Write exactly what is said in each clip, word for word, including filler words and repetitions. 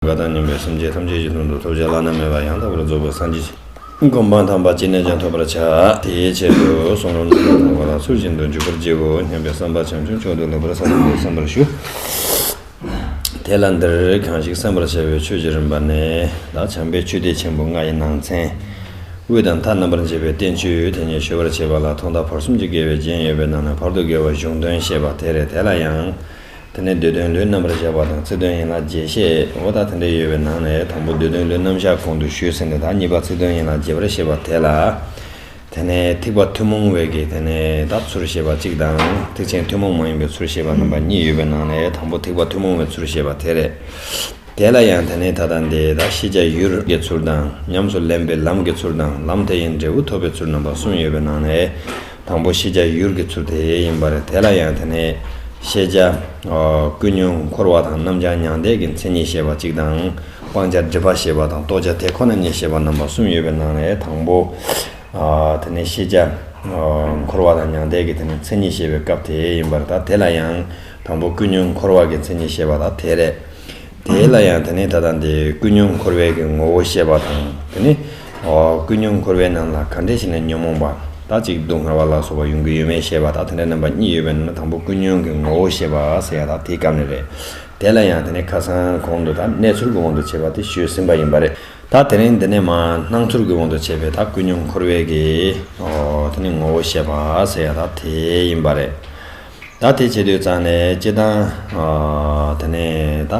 དགའ་དང་སྙོམས་པའི་སེམས་ཅན་ཐམས་ཅད་ཀྱི་དོན་དུ་ཐོབ་བྱ་བླ་ན་མེད་པ་ཡང་དག་པར་རྫོགས་པའི་སངས་རྒྱས་ཀྱི་གོ་འཕང་དམ་པ་ཅི་ནས་ཀྱང་ཐོབ་པར་བྱ། དེའི་ཆེད་དུ་གསུང་རབ་རྣམ་པར་དག་པ་ལ་ཚུལ་བཞིན་དུ་འཇུག་པར་བགྱིའོ་སྙམ་པའི་བསམ་པ་བྱང་ཆུབ་མཆོག་ཏུ་ལེགས་པར་གསལ་བཏབ་སྟེ་གསན་པར་ཞུ། དེ་ལ་འདིར་གང་ཞིག་གསན་པར་བྱ་བའི་ཆོས་ཀྱི་རིམ་པ་ནི། ད་བྱམས་པའི་ཆོས་སྡེ་ཆེན་པོ་ལྔ་ཡི་ནང་ཚན། དབུས་དང་མཐའ་རྣམ་པར་འབྱེད་པའི་བསྟན་བཅོས་དེ་ཉིད་ཞུ་བར་བྱེད་པ་ལ་ཐོག་མཐའ་བར་གསུམ་གྱི་དགེ་བའི་རྒྱན་ཡོད་པའི་ནང་ནས་བར་དུ་དགེ་བ་གཞུང་དོན་བཤད་པ་དེ་རེད། དེ་ལ་ཡང་། དེ་ནས་བསྡུས་དོན་ལུས་རྣམ་པར་བཞག་པ་དང་ཚིག་དོན་ཡན་ལག་རྒྱས་བཤད་འོ་ད་དེ་འདྲ་ཡོད་པའི་ནང་ནས་དང་པོ་བསྡུས་དོན་ལུས་རྣམ་གཞག་གོང་དུ་ཞུས་ཟིན་ཏེ། ད་གཉིས་པ་ཚིག་དོན་ཡན་ལག་རྒྱས་པར་བཤད་པ་དེ་ལ། དེ་ནས་ཐེག་པ་ཐུན་མོང་བའི་གི་དེ་ནས་ད་ཚུལ་བཤད་པ་གཅིག་དང་། ཐེག་ཆེན་ཐུན་མོང་མ་ཡིན་པའི་ཚུལ་བཤད་པ་རྣམ་པ་གཉིས་ཡོད་པའི་ནང་ནས་དང་པོ་ཐེག་པ་ཐུན་མོང་བའི་ཚུལ་བཤད་པ་དེ་རེད། དེ་ལ་ཡང་དེ་ནས་ད་ལྟ་འདི་ད་ཤེས་བྱ་ཡུལ་གྱི་ཚུལ་དང་། ཉམས་སུ་ལེན་པའི་ལམ་གྱི་ཚུལ་དང་། ལམ་དེ་ཡི་འབྲས་བུ་ཐོབ་པའི་ཚུལ་རྣམ་པ་གསུམ་ཡོད་པའི་ནང་ནས། དང་པོ་ཤེས་བྱ་ཡུལ་གྱི་ཚུལ་དེ་ཡིན་པ་རེད། དེ་ལ་ཡང་དེ་ནས་ཤེས་བྱ་ཀུན་ཉོན་འཁོར་བ་དང་རྣམ་བྱང་མྱང་འདས་ཀྱི་མཚན་ཉིད་བཤད་པ་གཅིག་དང་། སྤང་བྱ་སྒྲིབ་པ་བཤད་པ་དང་། རྟོགས་བྱ་དེ་ཁོ་ན་ཉིད་བཤད་པ་རྣམ་པ་གསུམ་ཡོད་པའི་ནང་ནས་དང་པོ། ཨ། དེ་ནས་ཤེས་བྱ་ཨ་འཁོར་བ་དང་མྱང་འདས་ཀྱི་དེ་ནས་མཚན་ཉིད་བཤད་པའི་སྐབས་དེ་ཡིན་པར་ཐལ། དེ་ལ་ཡང་དང་པོ་ཀུན་ཉོན་འཁོར་བ་གི་མཚན་ཉིད་བཤད་པ་དང་དེ་རེད། དེ་ལ་ཡང་དེ་ནས་ད་ལྟ་འདི་ཀུན་ཉོན་འཁོར་བའི་གི་ངོ་བོ་བཤད་པ་དང་། དེ་ནས་ཨོ་ཀུན་ཉོན་འཁོར་བའི་ནང་ལ་ག་འདྲས་ཤིག་ནས་ཉོན་མོངས་པ་ད་ཅིག་སྡུག་བསྔལ་བ་ལ་སོགས་པ་ཡོང་གི་ཡོད་མེད་བཤད་པ་དང་། དེ་འདྲ་རྣམ་པ་གཉིས་ཡོད་པའི་ནང་ནས་དང་པོ་ཀུན་ཉོན་གྱི་ངོ་བོ་བཤད་པ་ཟེར་ཡ་ད་དེའི་སྐབས་ནས་རེད། དེ་ལ་ཡང་དེ་ནས་ཁ་སང་གོང་དུ་ད་གནས་ཚུལ་གྱི་དབང་དུ་བྱས་པ་དེ་ཞུས་ཟིན་པ་ཡིན་པ་རེད། ད་དེ་རིང་འདི་ནས་མར་སྣང་ཚུལ་གྱི་དབང་དུ་བྱས་པའི་ད་ཀུན་ཉོན་འཁོར་བའི་གི་ཨོ་དེ་ནས་ངོ་བོ་བཤད་པ་ཟེར་ཡ་ད་དེ་ཡིན་པ་རེད། ད་དེ་བྱེད་དུས་ཙང་ནས་སྤྱིར་བཏང་ཨ་དེ་ནས་ད་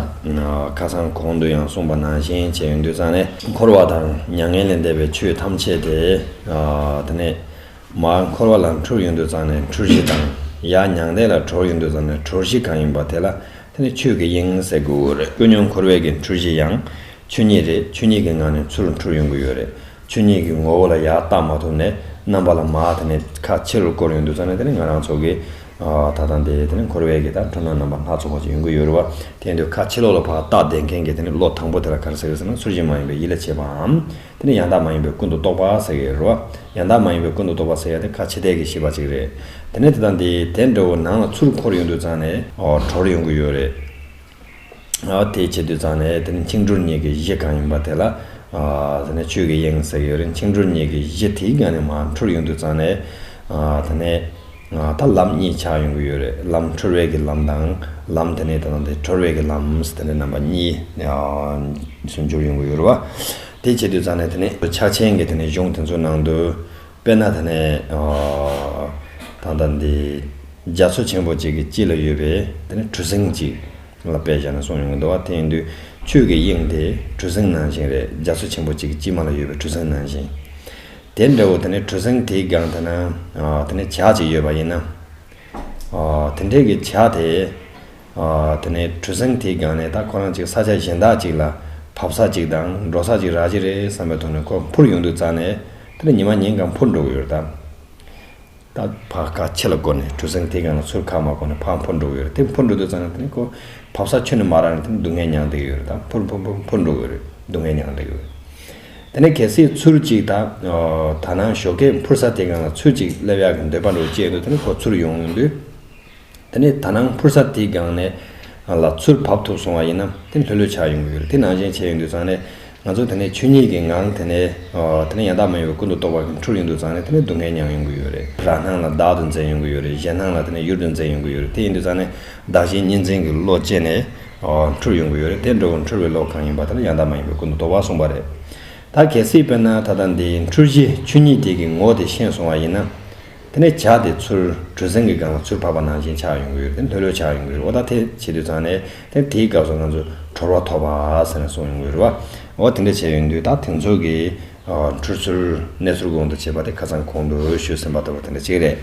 ཁ་སང་གོང་དུ་ཡང་གསུངས་པ་ནང་བཞིན་བྱས་ཡོང་དུས་ཙང་ནས་འཁོར་བ་དང་མྱ་ངན་ལས་འདས་པའི་ཆོས་ཐམས་ཅད་དེ་ཨ་དེ་ནས། མར་འཁོར་བ་ལ་འཁྲུལ་ཡོང་དུས་ཙང་ནས་འཁྲུལ་གཞི་དང་། ཡར་མྱང་འདས་ལ་གྲོལ་ཡོང་དུས་ཙང་ནས་གྲོལ་གཞི་གང་ཡིན་པ་དེ་ལ་དེ་ནི་ཆོས་ཀྱི་དབྱིངས་ཟེར་དགོས་རེད། ཀུན་ཉོན་འཁོར་བའི་གི་འཁྲུལ་གཞི་ཡང་ཆོས་ཉིད་རེད། ཆོས་ཉིད་ཀྱི་ངང་ནས་ཚུར་འཁྲུལ་ཡོང་གི་ཡོད་རེད། ཆོས་ཉིད་ཀྱི་ངོ་བོ་ལ་ཡར་བལྟ་མ་ཐུབ་ནས་རྣམ་པ་ལ་མར་དེ་ནས་ཁ་ཕྱི་ལ་བསྐོར་ཡོང་དུས་ཙང་ནས་དེ་ནི་ང་རང་ཚོ་གི་ད་ལྟ་འདི་དེ་ནི་འཁོར་བའི་གི་ད་འཁྲུལ་སྣང་རྣམ་པ་སྣ་ཚོགས་པ་ཅིག་ཡོང་གི་ཡོད་རེད་བ། དེ་ཡིན་དུས་ཁ་ཕྱི་ལོགས་ལ་ཕར་བལྟ་བསྡད་མཁན་གྱི་དེ་ནི་བློ་དང་པོ་དེ་ལ་ག་རེ་ཟེར་གི་ཟེར་ན་ཚུལ་བཞིན་མ་ཡིན་པའི་ཡིད་ལ་བྱེད་པའམ། དེ་ནི་ཡང་དག་མ་ཡིན་པའི་ཀུན་ཏུ་རྟོག་པ་ཟེར་གྱི་རེད་བ། ཡང་དག་མ་ཡིན་པའི་ཀུན་ཏུ་རྟོག་པ་ཟེར་ཡ་དེ་ཁ་ཕྱི་བལྟས་ཀྱི་ཤེས་པ་ཅིག་རེད། དེ་ནས་དེ་དང་དེ་དེ་འདྲ་བོ་ནང་ལ་ཚུར་འཁོར་ཡོང་དུས་ཙང་ནས་ཨོ་གྲོལ་ཡོང་གི་ཡོད་རེད། ཨ་དེ་བྱེད་དུས་ཙང་ནས་དེ་ནི་འཆིང་གྲོལ་གཉིས་ཀྱི་གཞི་གང་ཡིན་པ་དེ་ལ་ཨ་དེ་ནས་ཆོས་ཀྱི་དབྱིངས་ཟེར་གྱི་ཡོད་རེད། འཆིང་གྲོལ་གཉིས་ཀྱི་གཞི་དེའི་སྒང་ནས་མར་འཁྲུལ་ཡོང་དུས་ཙང་ནས་ཨ་དེ་ནས་ཨ་ད་ལམ་གཉིས་ཆགས་ཡོང་གི་ཡོད་རེད། ལམ་འཁྲུལ་བའི་གི་ལམ་དང་ལམ་དེ་ནས་ད་ལྟ་དེ་གྲོལ་བའི་གི་ལམ་དེ་ནས་རྣམ་པ་གཉིས་ཨ་སུ་འགྱུར་ཡོང་གི་ཡོད་རེད་བ། དེ་བྱེད་དུས་ཙང་ནས་དེ་ནས་ཕྱག་ཆེན་གྱི་དེ་ནས་གཞུང་དེ་ཚོའི་ནང་དུ་དཔེར་ན་དེ་ནས་ཨ་ད་ལྟ་འདི་རྒྱ་མཚོ་ཆེན་པོ་གཅིག་གི་དཀྱིལ་ལ་ཡོད་པའི་དེ་ནས་གྲུ་གཟིངས་གཅིག་ལ་དཔེ་བཞག་ནས་གསུངས་ཡོང་གི་འདུག་བ། དེ་ཡིན་དུས་ཆོས་ཀྱི་དབྱིངས་དེ་གྲུ་གཟིངས་ནང་བཞིན་རེད། རྒྱ་མཚོ་ཆེན་པོ་གཅིག་གི་དཀྱིལ་མ་ལ་ཡོད་པའི་གྲུ་གཟིངས་ནང་བཞིན། དེ་འདྲ་བོ་དེ་ནས་གྲུ་གཟིངས་དེའི་སྒང་དེ་ན་ཨ་དེ་ནས་བྱ་གཅིག་ཡོད་པ་ཡིན་ན། ཨ་དེ་འདྲའི་གི་བྱ་དེ་ཨ་དེ་ནས་གྲུ་གཟིངས་དེའི་སྒང་ནས་ད་ཁོ་རང་གཅིག་ས་ཆ་གཞན་དག་ཅིག་ལ་བབས་ས་ཅིག་དང་འགྲོ་ས་ཅིག་རག་གི་རེད་བསམ་པའི་ཐོག་ནས་ཁོ་འཕུར་ཡོང་དུས་ཙང་ནས་དེ་ནས་ཉི་མ་ཉིན་གང་འཕུར་འགྲོ་གི་ཡོད་རེད་ད། ད་ཕར་ཁ་ཕྱི་ལ་བསྐོར་ནས་གྲུ་གཟིངས་དེའི་སྒང་ལ་ཚུར་ཁ་མ་བསྐོར་ནས་ཕར་འཕུར་འགྲོ་གི་ཡོད་རེད། དེ་འཕུར་འགྲོ་དུས་ཙང་ནས་དེ་ནས་ཁོ་བབས་ས་ཁྱོན་ནས་མ་རག་ནས་དེ་ནས་སྡུག་བསྔལ་མྱངས་བསྡད་ཀྱི་ཡོད་རེད་ད། འཕུར་འཕུར་འཕུར་འཕུར་འགྲོ་གི་ཡོད་རེད། སྡུག་བསྔལ་མྱངས་བསྡད་ཀྱི་ཡོད་རེད། དེ་ནས་གལ་སྲིད་ཚུར་ཅིག་ད་ད་ནང་ཞོགས་ཀས་འཕུར་ས་དེའི་སྒང་ལ་ཚུར་ཅིག་སླེབས་ཡག་གི་འདོད་པ་འདྲ་བོ་སྐྱེས་ཡོང་དུས་དེ་ནས་ཁོ་ཚུར་ཡོང་ཡོང་དུས། དེ་ནས་ད་ནང་འཕུར་ས་དེའི་སྒང་ནས་ལ་ཚུར་བབས་ཐུབ་སོང་བ་ཡིན་ན་དེ་ལྷོད་ལྷོད་ཆགས་ཡོང་གི་ཡོད་རེད། དེ་ནང་བཞིན་བྱས་ཡོང་དུས་ཙང་ནས་ང་ཚོ་དེ་ནས་ཆོས་ཉིད་ཀྱི་ངང་དེ་ནས་ཨོ་དེ་ནས་ཡང་དག་མ་ཡིན་པའི་ཀུན་ཏུ་རྟོག་པ་གིས་འཁྲུལ་ཡོང་དུས་ཙང་ནས་དེ་ནས་སྡུག་བསྔལ་མྱངས་ཡོང་གི་ཡོད་རེད། རང་སྣང་ལ་བདག་ཏུ་འཛིན་ཡོང་གི་ཡོད་རེད། གཞན་སྣང་ལ་དེ་ནས་ཡུལ་དུ་འཛིན་ཡོང་གི་ཡོད་རེད། དེ་ཡིན་དུས་ཙང་ནས་བདག་གཞན་གཉིས་འཛིན་གྱི་བློ་སྐྱེས་ནས་ཨོ་འཁྲུལ་ཡོང་གི་ཡོད་རེད། དེ་འདྲ་བོ་འཁྲུལ་བའི་བློ་གང་ཡིན་པ་དེ་ལ་ཡང་དག་མ་ཡིན་པའི་ཀུན་ཏུ་རྟོག་པ་གསུངས་པ་རེད། ད་གལ་སྲིད་དཔེར་ན་ད་ལྟ་འདིའི་འཁྲུལ་གཞི་ཆོས་ཉིད་དེ་གི་ངོ་བོ་དེ་ཤེས་སོང་བ་ཡིན་ན། དེ་ནས་བྱ་དེ་ཚུར་གྲུ་གཟིངས་ཀྱི་སྒང་ལ་ཚུར་བབས་པ་ནང་བཞིན་ཆགས་ཡོང་གི་ཡོད་རེད། དེ་ལྷོད་ལྷོད་ཆགས་ཡོང་གི་རེད། འོ་ད་དེ་བྱེད་དུས་ཙང་ནས་དེ་དེའི་སྐབས་སུ་ང་ཚོས་གྲོལ་བ་ཐོབ་པ་ཟེར་ནས་གསུངས་ཡོང་གི་རེད་བ། འོ་དེ་འདྲ་བྱས་ཡོང་དུས་ད་དེ་ཚོ་གི་འཁྲུལ་ཚུལ་གནས་ཚུལ་གྱི་དབང་དུ་བྱས་པ་དེ་ཁ་སང་གོང་དུ་ཞུས་ཟིན་པ་ལྟ་བུ་དེ་འདྲ་ཅིག་རེད།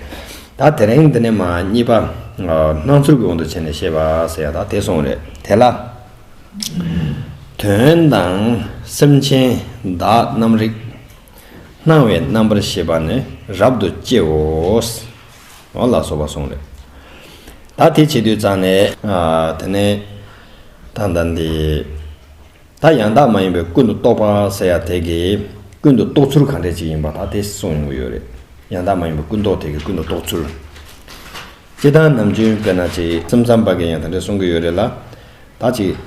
ད་དེ་རིང་འདི་ནས་མར་གཉིས་པ་སྣང་ཚུལ་གྱི་དབང་དུ་བྱས་ནས་བཤད་པ་ཟེར་ཡ་ད་དེ་གསུངས་རེད། དེ་ལ། དོན་དང་སེམས་ཅན་བདག་རྣམ་རིག་སྣང་བའི་རྣམ་པར་ཤེས་པ་ནི་རབ་ཏུ་སྐྱེའོ། འོ་ལ་སོགས་པ་གསུངས་རེད། ད་དེ་བྱེད་དུས་ཙང་ནས་ཨ་དེ་ནས་ད་ལྟ་འདི་ད་ཡང་དག་མ་ཡིན་པའི་ཀུན་ཏུ་རྟོག་པ་ཟེར་ཡ་དེ་གི་ཀུན་ཏུ་རྟོག་ཚུལ་ག་འདྲ་ཅིག་ཡིན་པ་ད་དེ་གསུངས་ཡོང་གི་ཡོད་རེད། ཡང་དག་མ་ཡིན་པའི་ཀུན་རྟོག་དེ་གི་ཀུན་ཏུ་རྟོག་ཚུལ། སྤྱིར་བཏང་ནམ་རྒྱུན་དཔེར་ན་ཅིག་སེམས་ཙམ་པ་གིས་ཡང་དེ་འདྲ་གསུང་གི་ཡོད་རེད་ལ། ད་ཅིག་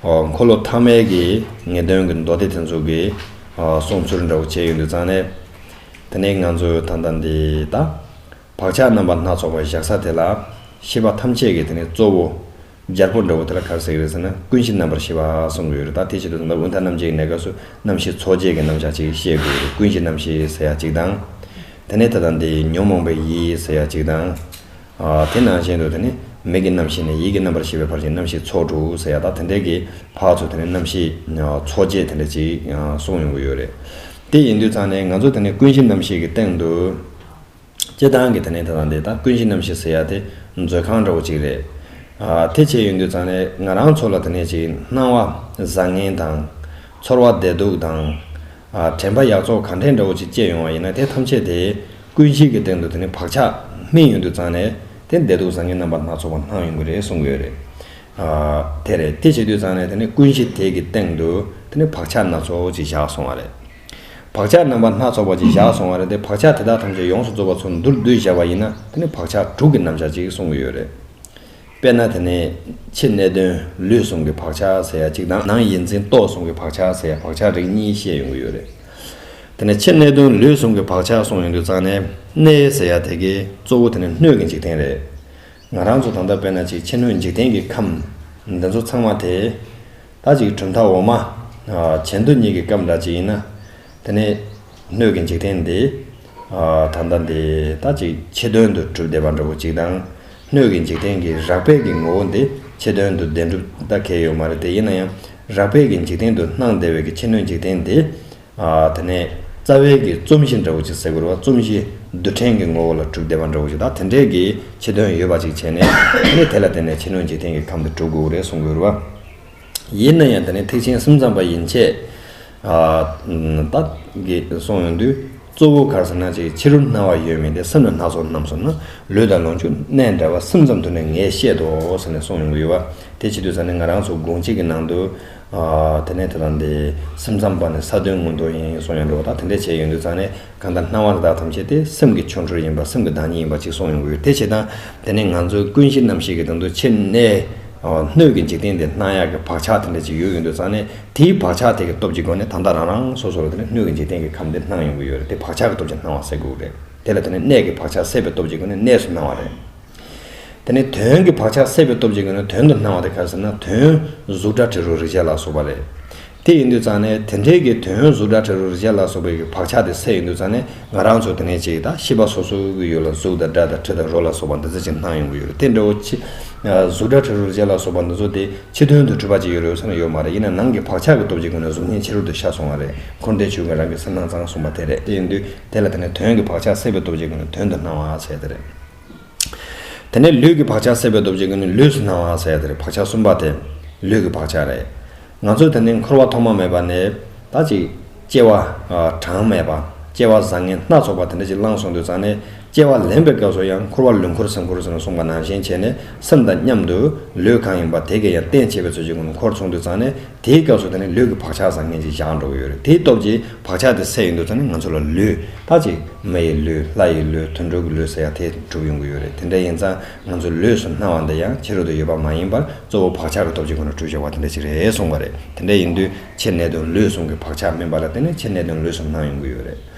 འཁོར་ལོ་ཐ་མའི་གི་ངེས་དོན་གྱི་མདོ་སྡེ་དེ་ཚོ་གི་གསུང་ཚུལ་འདྲ་བོ་བྱས་ཡོང་དུས་ཙང་ནས། དེ་ནས་ང་ཚོས་ད་ལྟ་འདི་ད་བག་ཆགས་རྣམ་པ་སྣ་ཚོགས་པ་བཞག་ས་དེ་ལ་ཤེས་པ་ཐམས་ཅད་ཀྱི་དེ་ནས་གཙོ་བོ། རྒྱལ་པོ་འདྲ་བོ་དེ་ལ་ག་རེ་ཟེར་གི་རེད་ཟེར་ན། ཀུན་གཞི་རྣམ་པར་ཤེས་པ་གསུང་གི་ཡོད་རེད། ད་དེ་བྱེད་དུས་ཙམ་པ་དབུས་མཐའ་རྣམ་འབྱེད་ཀྱི་གནས་སྐབས་སུ་རྣམ་ཤེས་ཚོགས་བརྒྱད་ཀྱི་རྣམ་གཞག་ཅིག་བཤད་དགོས་རེད། ཀུན་གཞི་རྣམ་ཤེས་ཟེར་ཡ་གཅིག་དང་། དེ་ནས་ད་ལྟ་འདི་ཉོན་མོངས་པའི་ཡིད་ཟེར་ཡ་གཅིག་དང་། ཨ། དེ་ནང་བཞིན་དུ་དེ་ནི་མིག་གི་རྣམ་ཤེས་ནས་ཡིད་ཀྱི་རྣམ་པར་ཤེས་པའི་བར་གྱི་རྣམ་ཤེས་ཚོགས་དྲུག་ཟེར་ཡ་ད་དེ་འདྲའི་གི་ཕར་ཚུར་དེ་ནི་རྣམ་ཤེས་ཚོགས་བརྒྱད་དེ་འདྲ་ཅིག་གསུངས་ཡོང་གི་ཡོད་རེད། དེ་ཡིན་དུས་ཙང་ནས་ང་ཚོ་དེ་ནི་ཀུན་གཞི་རྣམ་ཤེས་ཀྱི་སྟེང་དུ། སྤྱིར་བཏང་གི་དེ་ནས་ད་ལྟ་འདི་ད་ཀུན་གཞི་རྣམ་ཤེས་ཟེར་ཡ་དེ་མཛོད་ཁང་འདྲ་བོ་ཅིག་རེད། ཨ། དེ་བྱས་ཡོང་དུས་ཙང་ནས་ང་རང་ཚོ་ལ་དེ་ནས་ཅིག་སྣང་བ་བཟང་ངན་དང་། ཚོར་བ་བདེ་སྡུག་དང་། ཨ། དྲན་པ་ཡག་བཙོག་ག་འདྲས་འདྲ་བོ་ཅིག་སྐྱེས་ཡོང་བ་ཡིན་ན། དེ་ཐམས་ཅད་དེ་ཀུན་གཞི་གི་སྟེང་དུ་དེ་ནས་བག་ཆགས་སྨིན་ཡོང་དུས་ཙང་ནས། དེ་བདེ་སྡུག་བཟང་ངན་རྣམ་པ་སྣ་ཚོགས་པ་སྣང་ཡོང་གི་རེད་གསུང་གི་ཡོད་རེད། ཨ། དེ་རེད། དེ་བྱེད་དུས་ཙང་ནས་དེ་ནས་ཀུན་གཞི་དེ་གི་སྟེང་དུ་དེ་ནས་བག་ཆགས་སྣ་ཚོགས་ཅིག་བཞག་སོང་བ་རེད། བག་ཆགས་རྣམ་པ་སྣ་ཚོགས་པ་ཅིག་བཞག་སོང་བ་རེད་དེ། བག་ཆགས་དེ་དག་ཐམས་ཅད་ཡོངས་སུ་རྫོགས་པ་ཚུར་མདོར་བསྡུས་བཞག་པ་ཡིན་ན། དེ་ནི་བག་ཆགས་དྲུག་གི་རྣམ་གཞག་ཅིག་གསུང་གི་ཡོད་རེད། དཔེར་ན་དེ་ནས་ཕྱི་གནས་དོན་ལུས་གསུམ་གྱི་བག་ཆགས་ཟེར་ཡ་གཅིག་དང་། ནང་ཡིད་འཛིན་རྟོག་གསུམ་གྱི་བག་ཆགས་ཟེར་ཡ་བག་ཆགས་རིགས་གཉིས་བཤད་ཡོང་གི་ཡོད་རེད། དེ་ནས་ཕྱི་གནས་དོན་ལུས་གསུམ་གྱི་བག་ཆགས་གསུང་ཡོང་དུས་ཙང་ནས། གནས་ཟེར་ཡ་དེ་གི་གཙོ་བོ་དེ་ནི་སྣོད་ཀྱི་འཇིག་རྟེན་རེད། ང་རང་ཚོ་ད་ལྟ་དཔེར་ན་ཅིག་ཕྱི་སྣོད་འཇིག་རྟེན་གྱི་ཁམས་འདི་ཚོ་ཚང་མ་དེ། ད་ཅིག་གྲུབ་མཐའ་འོག་མ། ཨ། བྱེ་མདོ་གཉིས་ཀྱི་སྐབས་འདྲ་ཅིག་ཡིན་ན། དེ་ནས་སྣོད་ཀྱི་འཇིག་རྟེན་འདི། ཨ། ད་ལྟ་འདི་ད་ཅིག་ཕྱི་དོན་དུ་གྲུབ་བསྡད་པ་འདྲ་བོ་ཅིག་དང་། སྣོད་ཀྱི་འཇིག་རྟེན་གྱི་རགས་པའི་གི་ངོ་བོ་འདི་ཕྱི་དོན་དུ་བདེན་གྲུབ་ད་གས་ཡོད་མ་རེད་དེ། ཡིན་ན་ཡང་རགས་པའི་གི་འཇིག་རྟེན་དུ་སྣང་བསྡད་པའི་གི་ཕྱི་སྣོད་འཇིག་རྟེན་འདི། ཨ། དེ་ནས་རྩ་བའི་གི་རྩོམ་གཞི་འདྲ་བོ་ཅིག་ཟེར་དགོས་རེད་བ། རྩོམ་གཞི་རྡུལ་ཕྲན་གྱི་ངོ་བོ་ལ་གྲུབ་བསྡད་པ་འདྲ་བོ་ཅིག་དང་། དེ་འདྲའི་གི་ཕྱི་དོན་ཡོད་པ་ཅིག་བྱས་ནས། དེ་ནས་དེ་ལ་བརྟེན་ནས་ཕྱི་སྣོད་འཇིག་རྟེན་གྱི་ཁམས་དེ་གྲུབ་དགོས་རེད་གསུང་དགོས་རེད་བ། ཡིན་ན་ཡང་དེ་ནས་ཐེག་ཆེན་སེམས་ཙམ་པ་ཡན་ཆད། ཨ། ད་གི་གསུང་ཡོང་དུས། གཙོ་བོ་ག་རེ་ཟེར་ན་ཅིག་ཕྱི་རོལ་སྣང་བ་ཡོད་མིན་ཏེ། སེམས་ལ་སྣ་ཚོགས་རྣམ་གསུམ་ན། ལུས་དང་ལོངས་སྤྱོད་གནས་འདྲ་བ། སེམས་ཙམ་དུ་ནི་ངས་བཤད་དོ་ཟེར་ནས་གསུང་ཡོང་གི་ཡོད་བ། དེ་བྱེད་དུས་ཙང་ནས་ང་རང་ཚོ་དགོངས་གཅིག་གི་ནང་དུ། ཨ། དེ་ནས་དེ་དང་དེ་སེམས་ཙམ་པ་ནི་ས་དོན་མངོན་རྟོགས་ཡིན་གསུང་ཡོང་འགྲོ་བ། ད་དེ་འདྲ་བྱས་ཡོང་དུས་ཙང་ནས། གང་ལྟར་སྣང་བ་དེ་དག་ཐམས་ཅད་དེ་སེམས་ཀྱི་ཆོ་འཕྲུལ་ཡིན་པ། སེམས་ཀྱི་བདག་ཉིད་ཡིན་པ་ཅིག་གསུང་ཡོང་གི་ཡོད། དེ་བྱས་ཙང་དེ་ནས་ང་ཚོའི་ཀུན་གཞི་རྣམ་ཤེས་ཀྱི་དོན་དུ་ཕྱི་གནས། ཨ། སྣོད་ཀྱི་འཇིག་རྟེན་དེ་སྣང་ཡག་གི་བག་ཆགས་དེ་འདྲ་ཅིག་ཡོད་ཡོང་དུས་ཙང་ནས། དེའི་བག་ཆགས་དེ་གི་སྟོབས་ཀྱི་སྒོ་ནས་ད་ལྟ་རང་རང་སོ་སོ་ལ་དེ་ནས་སྣོད་ཀྱི་འཇིག་རྟེན་གྱི་ཁམས་དེ་སྣང་ཡོང་གི་ཡོད་རེད། དེ་བག་ཆགས་ཀྱི་སྟོབས་ཀྱིས་སྣང་བ་ཟེར་དགོས་རེད། དེ་ལ་དེ་ནས་གནས་ཀྱི་བག་ཆགས་སད་པའི་སྟོབས་ཀྱི་སྒོ་ནས་གནས་སུ་སྣང་བ་རེད། དེ་ནས་དོན་གྱི་བག་ཆགས་སད་པའི་སྟོབས་ཀྱི་སྒོ་ནས་དོན་དུ་སྣང་བ་དེ་ག་རེ་ཟེར་ན། དོན་གཟུགས་སྒྲ་དྲི་རོ་རེག་བྱ་ལ་སོགས་པ་རེད། དེ་ཡིན་དུས་ཙང་ནས་དེ་འདྲའི་གི་དོན་གཟུགས་སྒྲ་དྲི་རོ་རེག་བྱ་ལ་སོགས་པའི་གི་བག་ཆགས་དེ་སད་ཡོང་དུས་ཙང་ནས། ང་རང་ཚོ་དེ་ནས་ཅིག་ད་ཤེས་པ་སོ་སོ་གི་ཡུལ་ལ་གཟུགས་དང་སྒྲ་དང་དྲི་དང་རོ་ལ་སོགས་པ་འདི་ཚོ་ཅིག་སྣང་ཡོང་གི་ཡོད་རེད། དེ་འདྲ་བོ་ཅི། གཟུགས་སྒྲ་དྲི་རོ་རེག་བྱ་ལ་སོགས་པ་འདི་ཚོ་དེ་ཕྱི་དོན་དུ་གྲུབ་པ་ཅིག་ཡོད་རེད་ཟེར་ན་ཡོད་མ་རེད། ཡིན་ན་ནང་གི་བག་ཆགས་ཀྱི་སྟོབས་ཀྱི་སྒོ་ནས་གཟུགས་བརྙན་ཕྱི་རོལ་དུ་ཤར་སོང་བ་རེད། འཁོར་འདས་ཆོས་ཀུན་རང་གི་སེམས་སྣང་ཙམ་གསུངས་པ་དེ་རེད། དེ་ཡིན་དུས་དེ་ལ་དེ་ནས་དོན་གྱི་བག་ཆགས་སད་པའི་སྟོབས་ཀྱི་སྒོ་ནས་དོན་དུ་སྣང་བ་ཟེར་དེ་རེད། དེ་ནས་ལུས་ཀྱི་བག་ཆགས་སད་པའི་སྟོབས་ཀྱི་སྒོ་ནས་ལུས་སུ་སྣང་བ་ཟེར་དེ་རེད། བག་ཆགས་གསུམ་པ་དེ་ལུས་ཀྱི་བག་ཆགས་རེད། ང་ཚོས་དེ་ནས་འཁོར་བ་ཐོག་མ་མེད་པ་ནས་ད་ཅིག་སྐྱེ་བ། ཨ། གྲངས་མེད་པ། སྐྱེ་བ་བཟང་ངན་སྣ་ཚོགས་པ་དེ་འདྲ་ཅིག་བླངས་སོང་དུས་ཙང་ནས། སྐྱེ་བ་ལེན་པའི་སྐབས་སུ་ཡང་འཁོར་བ་ལུས་འཁོར་སེམས་འཁོར་ཟེར་ནས་གསུངས་པ་ནང་བཞིན་བྱས་ནས། སེམས་དང་མཉམ་དུ་ལུས་གང་ཡིན་པ་དེ་གས་ཡང་རྟེན་བྱེད་པའི་ཚུལ་གྱི་སྒོ་ནས་འཁོར་སོང་དུས་ཙང་ནས། དེའི་སྐབས་སུ་དེ་ནས་ལུས་ཀྱི་བག་ཆགས་བཟང་ངན་ཅིག་བཞག་འགྲོ་གི་ཡོད་རེད། དེའི་སྟོབས་ཀྱིས་བག་ཆགས་དེ་སད་ཡོང་དུས་ཙང་ནས་ང་ཚོ་ལ་ལུས། ད་ཅིག་མི་ཡི་ལུས། ལྷ་ཡི་ལུས། དུད་འགྲོ་གི་ལུས་ཟེར་ཡ་དེ་གྲུབ་ཡོང་གི་ཡོད་རེད། དེ་འདྲ་ཡིན་ཙང་ང་ཚོ་ལུས་སུ་སྣང་བ་འདི་ཡང་ཕྱི་རོལ་དུ་ཡོད་པ་མ་ཡིན་པར། གཙོ་བོ་བག་ཆགས་ཀྱི་སྟོབས་ཀྱི་སྒོ་ནས་གྲུབ་བཞག་པ་དེ་འདྲ་ཅིག་རེད་གསུངས་པ་རེད། དེ་འདྲ་ཡིན་དུས་ཕྱི་གནས་དོན་ལུས་གསུམ་གྱི་བག་ཆགས་སྨིན་པ་ལ་བརྟེན་ནས་ཕྱི་གནས་དོན་ལུས་སུ་སྣང་ཡོང་གི་ཡོད་རེད།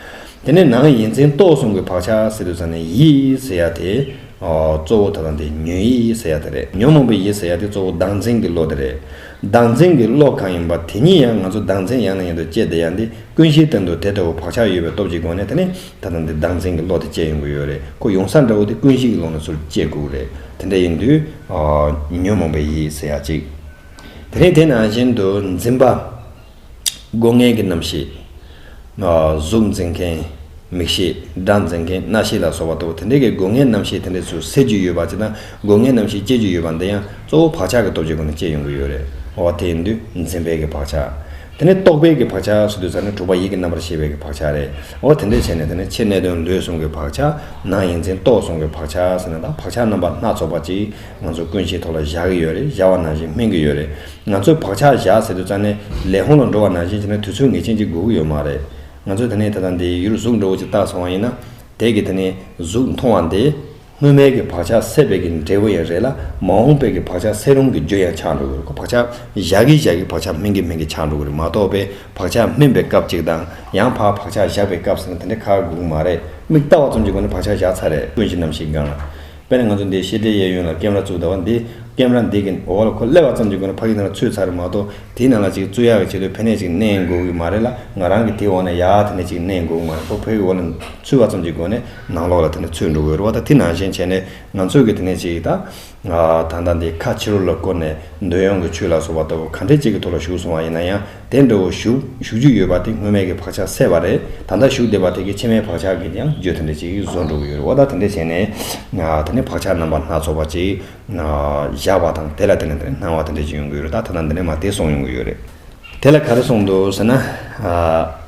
དེ་ནས་ནང་ཡིད་འཛིན་རྟོག་གསུམ་གྱི་བག་ཆགས་ཟེར་དུས་ཙང་ནས། ཡིད་ཟེར་ཡ་དེ། ཨོ། གཙོ་བོ་ད་ལྟ་འདི་ཉོན་ཡིད་ཟེར་ཡ་དེ་རེད། ཉོན་མོངས་པའི་ཡིད་ཟེར་ཡ་དེ་གཙོ་བོ་བདག་འཛིན་གྱི་བློ་དེ་རེད། བདག་འཛིན་གྱི་བློ་གང་ཡིན་པ་དེ་ཉིད་ཡང་ང་ཚོ་བདག་འཛིན་ཡང་ནས་ཡང་དུ་སྐྱེ་བསྡད་ཡ་འདི། ཀུན་གཞིའི་སྟེང་དུ་དེ་ལྟ་བུ་བག་ཆགས་ཡོད་པའི་སྟོབས་ཀྱི་སྒོ་ནས། དེ་ནི་ད་ལྟ་འདི་བདག་འཛིན་གྱི་བློ་དེ་སྐྱེ་ཡོང་གི་ཡོད་རེད། ཁོ་ཡོང་ས་འདྲ་བོ་དེ་ཀུན་གཞི་གི་ཀློང་ནས་ཚུར་སྐྱེ་དགོས་རེད། དེ་འདྲ་ཡིན་དུས། ཨ། ཉོན་མོངས་པའི་ཡིད་ཟེར་ཡ་གཅིག་དེ་ནས་དེ་ནང་བཞིན་དུ་འཛིན་པ། སྒོ་ལྔའི་གི་རྣམ་ཤེས། ཨ། གཟུགས་འཛིན་མཁན། མིག་ཤེས། སྒྲ་འཛིན་མཁན། རྣ་ཤེས་ལ་སོགས་པ་དེ་འདྲ་གི་སྒོ་ལྔའི་རྣམ་ཤེས་དེ་འདྲ་ཚུར་སད་རྒྱུ་ཡོད་པ་ཅིག་དང་། སྒོ་ལྔའི་རྣམ་ཤེས་སྐྱེ་རྒྱུ་ཡོད་པ་འདི་ཡང་གཙོ་བོ་བག་ཆགས་ཀྱི་སྟོབས་ཀྱི་སྒོ་ནས་སྐྱེ་ཡོང་གི་ཡོད་རེད། འོ། དེ་ཡིན་དུས་འཛིན་པའི་གི་བག་ཆགས། དེ་ནས་རྟོག་པའི་གི་བག་ཆགས་ཟེར་དུས་ཙང་ནས་དྲུག་པ་ཡིད་ཀྱི་རྣམ་པར་ཤེས་པའི་གི་བག་ཆགས་རེད། འོ། དེ་འདྲ་བྱས་ནས་དེ་ནས་ཕྱི་གནས་དོན་ལུས་གསུམ་གྱི་བག་ཆགས། ནང་ཡིད་འཛིན་རྟོག་གསུམ་གྱི་བག་ཆགས་ཟེར་ནས། ད་བག་ཆགས་རྣམ་པ་སྣ་ཚོགས་པ་ཅིག་ང་ཚོ་ཀུན་གཞིའི་ཐོག་ལ་བཞག་གི་ཡོད་རེད། བཞག་པ་ནང་བཞིན་སྨིན་གྱི་ཡོད་རེད། ང་ཚོས་བག་ཆགས་བཞག་ཟེར་དུས་ཙང་ནས་ལས་ཁུངས་ལ་འགྲོ་བ་ནང་བཞིན་བྱས་ན་དུས་ཚོད་ངེས་ཅན་ཅིག་དགོས་ཀྱི་ཡོད་མ་རེད། ང་ཚོས་དེ་ནས་ད་ལྟ་འདི་ཡུལ་གཟུགས་འདྲ་བོ་ཅིག་བལྟས་སོང་བ་ཡིན་ན། དེ་གི་དེ་ནས་གཟུགས་མཐོང་བ་འདི། སྔོན་མའི་གི་བག་ཆགས་སད་པའི་གི་འབྲས་བུ་ཡང་རེད་ལ། མ་འོངས་པའི་གི་བག་ཆགས་སད་རུང་གི་རྒྱུ་ཡང་ཆགས་འགྲོ་གི་རེད། ཁོ་བག་ཆགས་བཞག་གི་བཞག་གི་བག་ཆགས་སྨིན་གི་སྨིན་གི་ཆགས་འགྲོ་གི་རེད་མ་གཏོགས་པའི་བག་ཆགས་སྨིན་པའི་སྐབས་གཅིག་དང་། ཡང་ཕར་བག་ཆགས་བཞག་པའི་སྐབས་ཟེར་ན་དེ་འདྲའི་ཁག་དགོས་གི་མ་རེད། མིག་ལྟ་བ་ཙམ་གྱི་སྒོ་ནས་བག་ཆགས་བཞག་ཚར་རེད། ཀུན་གཞི་རྣམ་ཤེས་སྒང་ལ། དཔེར་ན་ང་ཚོ་འདི་ཤེས་བདེ་གཡས་གཡོན་ལ་ཀེམ་ར་བཙུགས་བསྡད་པ། འདི་ཀེམ་ར་འདི་གི་འོག་ལ་ཁོ་སླེབས་པ་ཙམ་གྱི་སྒོ་ནས་ཕ་གི་ནང་ལ་ཚུད་ཚར་རེད་མ་གཏོགས། དེའི་ནང་ལ་ཅིག་བཙུགས་ཡག་གི་ཆེད་དུ་ཕན་ནས་ཅིག་མནན་དགོས་ཀྱི་མ་རེད་ལ། ང་རང་གི་དེའི་འོག་ནས་ཡར་དེ་ནས་ཅིག་མནན་དགོས་ཀྱི་མ་རེད། ཁོ་ཕ་གི་འོག་ལ་ཚུད་པ་ཙམ་གྱི་སྒོ་ནས་ནང་ལོགས་ལ་དེ་ནས་ཚུད་འགྲོ་གི་ཡོད་རེད་བ། ད་དེ་ནང་བཞིན་བྱས་ནས་ང་ཚོས་གི་དེ་ནས་ཅིག་ད། ད་ལྟ་འདི་ཁ་ཕྱི་རོལ་ལ་བསྐོར་ནས་འདོད་ཡོན་གྱི་ཆོས་ལ་སོགས་པ་ལྟ་བུ་ག་འདྲས་ཅིག་གི་ཐོག་ལ་ཞུགས་སོང་བ་ཡིན་ན་ཡང་། དེ་འདྲ་བོ་ཞུགས་ཞུགས་རྒྱུ་ཡོད་པ་དེ་སྔོན་མའི་གི་བག་ཆགས་སད་པ་རེད། ད་ལྟ་ཞུགས་བསྡད་པ་དེ་གི་ཕྱི་མའི་བག་ཆགས་ཀྱི་ཡང་རྒྱུ་དེ་འདྲ་ཅིག་བཟོ་འགྲོ་གི་ཡོད་རེད་བ། ད་དེ་འདྲས་བྱས་ནས་དེ་ནས་བག་ཆགས་རྣམ་པ་སྣ་ཚོགས་པ་ཅིག་བཞག་པ་དང་། དེ་ལ་བརྟེན་ནས་དེ་ནས་སྣང་བ་དེ་འདྲ་ཅིག་ཡོང་གི་ཡོད་རེད། ད་ད་ལྟ་འདི་ནས་མར་དེ་གསུངས་ཡོང་གི་ཡོད་རེད། དེ་ལ་ག་རེ་གསུངས་འདུག་ཟེར་ན།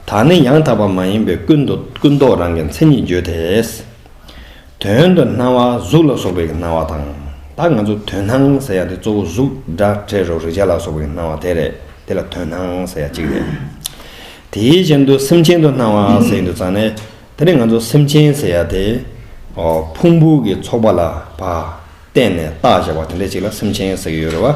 ད་ནི་ཡང་དག་པ་མ་ཡིན་པའི་ཀུན་ཏུ་ཀུན་རྟོག་རང་གི་མཚན་ཉིད་བརྗོད་དེ། དོན་དུ་སྣང་བ་གཟུགས་ལ་སོགས་པའི་སྣང་བ་དང་། ད་ང་ཚོ་དོན་སྣང་ཟེར་ཡ་དེ་གཙོ་བོ་གཟུགས་སྒྲ་དྲི་རོ་རེག་བྱ་ལ་སོགས་པའི་སྣང་བ་དེ་རེད། དེ་ལ་དོན་སྣང་ཟེར་ཡ་གཅིག་རེད། དེའི་རྗེས་དུ་སེམས་ཅན་དུ་སྣང་བ་ཟེར་ཡོང་དུས་ཙང་ནས། དེ་ནས་ང་ཚོ་སེམས་ཅན་ཟེར་ཡ་དེ་ཕུང་པོ་གི་ཚོགས་པ་ལ་ཕར་བརྟེན་ནས་བཏགས་བཞག་པ་དེ་འདྲ་ཅིག་ལ་སེམས་ཅན་ཟེར་གྱི་ཡོད་རེད་བ།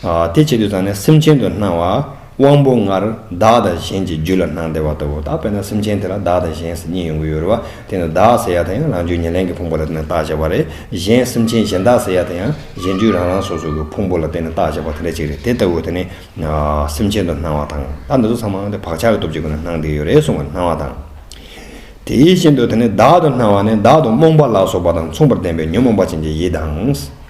ཨ། དེ་བྱེད་དུས་ཙང་ནས་སེམས་ཅན་དུ་སྣང་བ། དབང་པོ་ལྔར་བདག་དང་གཞན་གྱི་རྒྱུད་ལ་སྣང་བསྡད་པ་ལྟ་བུ། ད་དཔེར་ན་སེམས་ཅན་དེ་ལ་བདག་དང་གཞན་ཟེར་གཉིས་ཡོང་གི་ཡོད་རེད་བ། དེ་ནི་བདག་ཟེར་ཡ་དེ་ཡང་རང་རྒྱུད་ཉེར་ལེན་གྱི་ཕུང་པོ་ལ་དེ་ནས་བཏགས་བཞག་པ་རེད། གཞན་སེམས་ཅན་གཞན་དག་ཟེར་ཡ་དེ་ཡང་གཞན་རྒྱུད་རང་རང་སོ་སོ་གི་ཕུང་པོ་ལ་བརྟེན་ནས་བཏགས་བཞག་པ་དེ་འདྲ་ཅིག་རེད། དེ་ལྟ་བུ་དེ་ནི་སེམས་ཅན་དུ་སྣང་བ་དང་། ད་འདི་ཚོ་ཚང་མ་དེ་བག་ཆགས་ཀྱི་སྟོབས་ཀྱི་སྒོ་ནས་སྣང་བསྡད་ཡོད་རེད་གསུངས་པ་སྣང་བ་དང་། དེ་བཞིན་དུ་དེ་ནི་བདག་ཏུ་སྣང་བ་ནི་བདག་ཏུ་རྨོངས་པ་ལ་སོགས་པ་དང་མཚུངས་པར་ལྡན་པའི་ཉོན་མོངས་པ་ཅན་གྱི་ཡིད་དང་།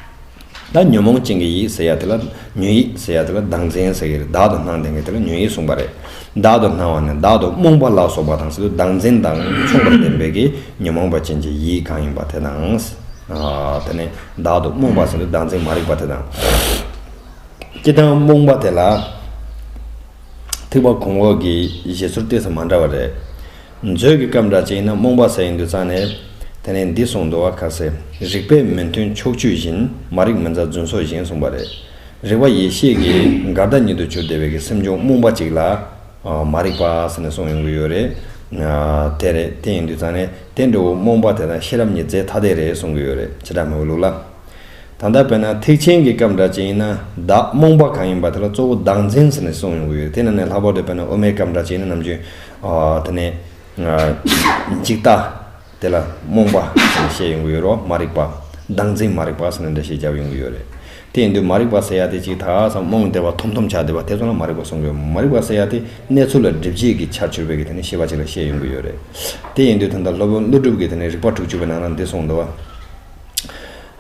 ད་ཉོན་མོངས་ཅན་གྱི་ཡིད་ཟེར་ཡ་དེ་ལ། ཉོན་ཡིད་ཟེར་ཡ་དེ་ལ་བདག་འཛིན་ཟེར་གྱི་རེད། བདག་ཏུ་སྣང་ལྡན་གྱི་དེ་ལ་ཉོན་ཡིད་གསུངས་པ་རེད། བདག་ཏུ་སྣང་བ་ནི་བདག་ཏུ་རྨོངས་པ་ལ་སོགས་པ་དང་ཟེར་དུས། བདག་འཛིན་དང་མཚུངས་པར་ལྡན་པའི་གི་ཉོན་མོངས་པ་ཅན་གྱི་ཡིད་གང་ཡིན་པ་དེ་དང་། ཨ། དེ་ནི་བདག་ཏུ་རྨོངས་པ་ཟེར་དུས་བདག་འཛིན་མ་རིག་པ་དེ་དང་། སྤྱིར་བཏང་རྨོངས་པ་དེ་ལ་ཐེག་པ་གོང་འོག་གི་བཞེད་ཚུལ་ཏོག་ཙམ་མ་འདྲ་བ་རེད། མཛོད་ཀྱི་སྐབས་འདྲ་ཅིག་ཡིན་ན་རྨོངས་པ་ཟེར་ཡོང་དུས་ཙང་ནས། དེ་ནས་འདི་གསུངས་འདུག་བ། ཁ་ཟེར། རིག་པས་མི་མཐུན་ཕྱོགས་ཆོས་བཞིན། མ་རིག་མི་མཛའ་རྫུན་སོགས་བཞིན་གསུངས་པ་རེད། རིག་པ་ཡེ་ཤེས་ཀྱི་འགལ་ཟླ་ཉིད་དུ་གྱུར་བསྡད་པའི་གི་སེམས་བྱུང་རྨོངས་པ་ཅིག་ལ། ཨ། མ་རིག་པ་ཟེར་ནས་གསུངས་ཡོང་གི་ཡོད་རེད། ཨ། དེ་རེད། དེ་ཡིན་དུས་ཙང་ནས་དེ་འདྲ་བོ་རྨོངས་པ་དེ་དང་ཤེས་རབ་གཉིས་རྫས་ཐ་དད་རེད་གསུང་གི་ཡོད་རེད། བྱེ་བྲག་སྨྲ་བའི་ལུགས་ལ། ད་ལྟ་དཔེར་ན་ཐེག་ཆེན་གྱི་སྐབས་འདྲ་ཅིག་ཡིན་ན། བདག་རྨོངས་པ་གང་ཡིན་པ་དེ་ལ་གཙོ་བོ་བདག་འཛིན་ཟེར་ནས་གསུངས་ཡོང་གི་ཡོད། དེ་ནང་ནས་ལྷག་པར་དུ་དཔེར་ན་དབུ་མའི་སྐབས་འདྲ་ཅིག་ཡིན་ན་ནམ་རྒྱུན། ཨ། དེ་ནས། ཨ། འཇིག་ལྟ་དེ་ལ་རྨོངས་པ་ཟེར་ནས་བཤད་ཡོང་གི་ཡོད་རེད། མ་རིག་པ། བདག་འཛིན་མ་རིག་པ་ཟེར་ནས་འགྲེལ་བཤད་བརྒྱབ་ཡོང་གི་ཡོད་རེད། དེ་ཡིན་དུས་མ་རིག་པ་ཟེར་ཡ་དེ་ཅིག་ད་ག་ས་རྨོངས་བསྡད་པ་འཐོམ་འཐོམ་ཆགས་བསྡད་པ་དེ་ཚོ་ལ་མ་རིག་པ་གསུང་གི་ཡོད། མ་རིག་པ་ཟེར་ཡ་དེ་གནས་ཚུལ་ལ་སྒྲིབ་བྱེད་ཀྱི་ཆར་གྱུར་པའི་གི་དེ་ནས་ཤེས་པ་ཅིག་ལ་བཤད་ཡོང་གི་ཡོད་རེད། དེ་ཡིན་དུས་ད་ལྟ་སློབ་དཔོན་ཀླུ་སྒྲུབ་ཀྱི་དེ་ནས་རིགས་པ་དྲུག་ཅུ་པའི་ནང་ན་འདི་གསུངས་འདུག་བ།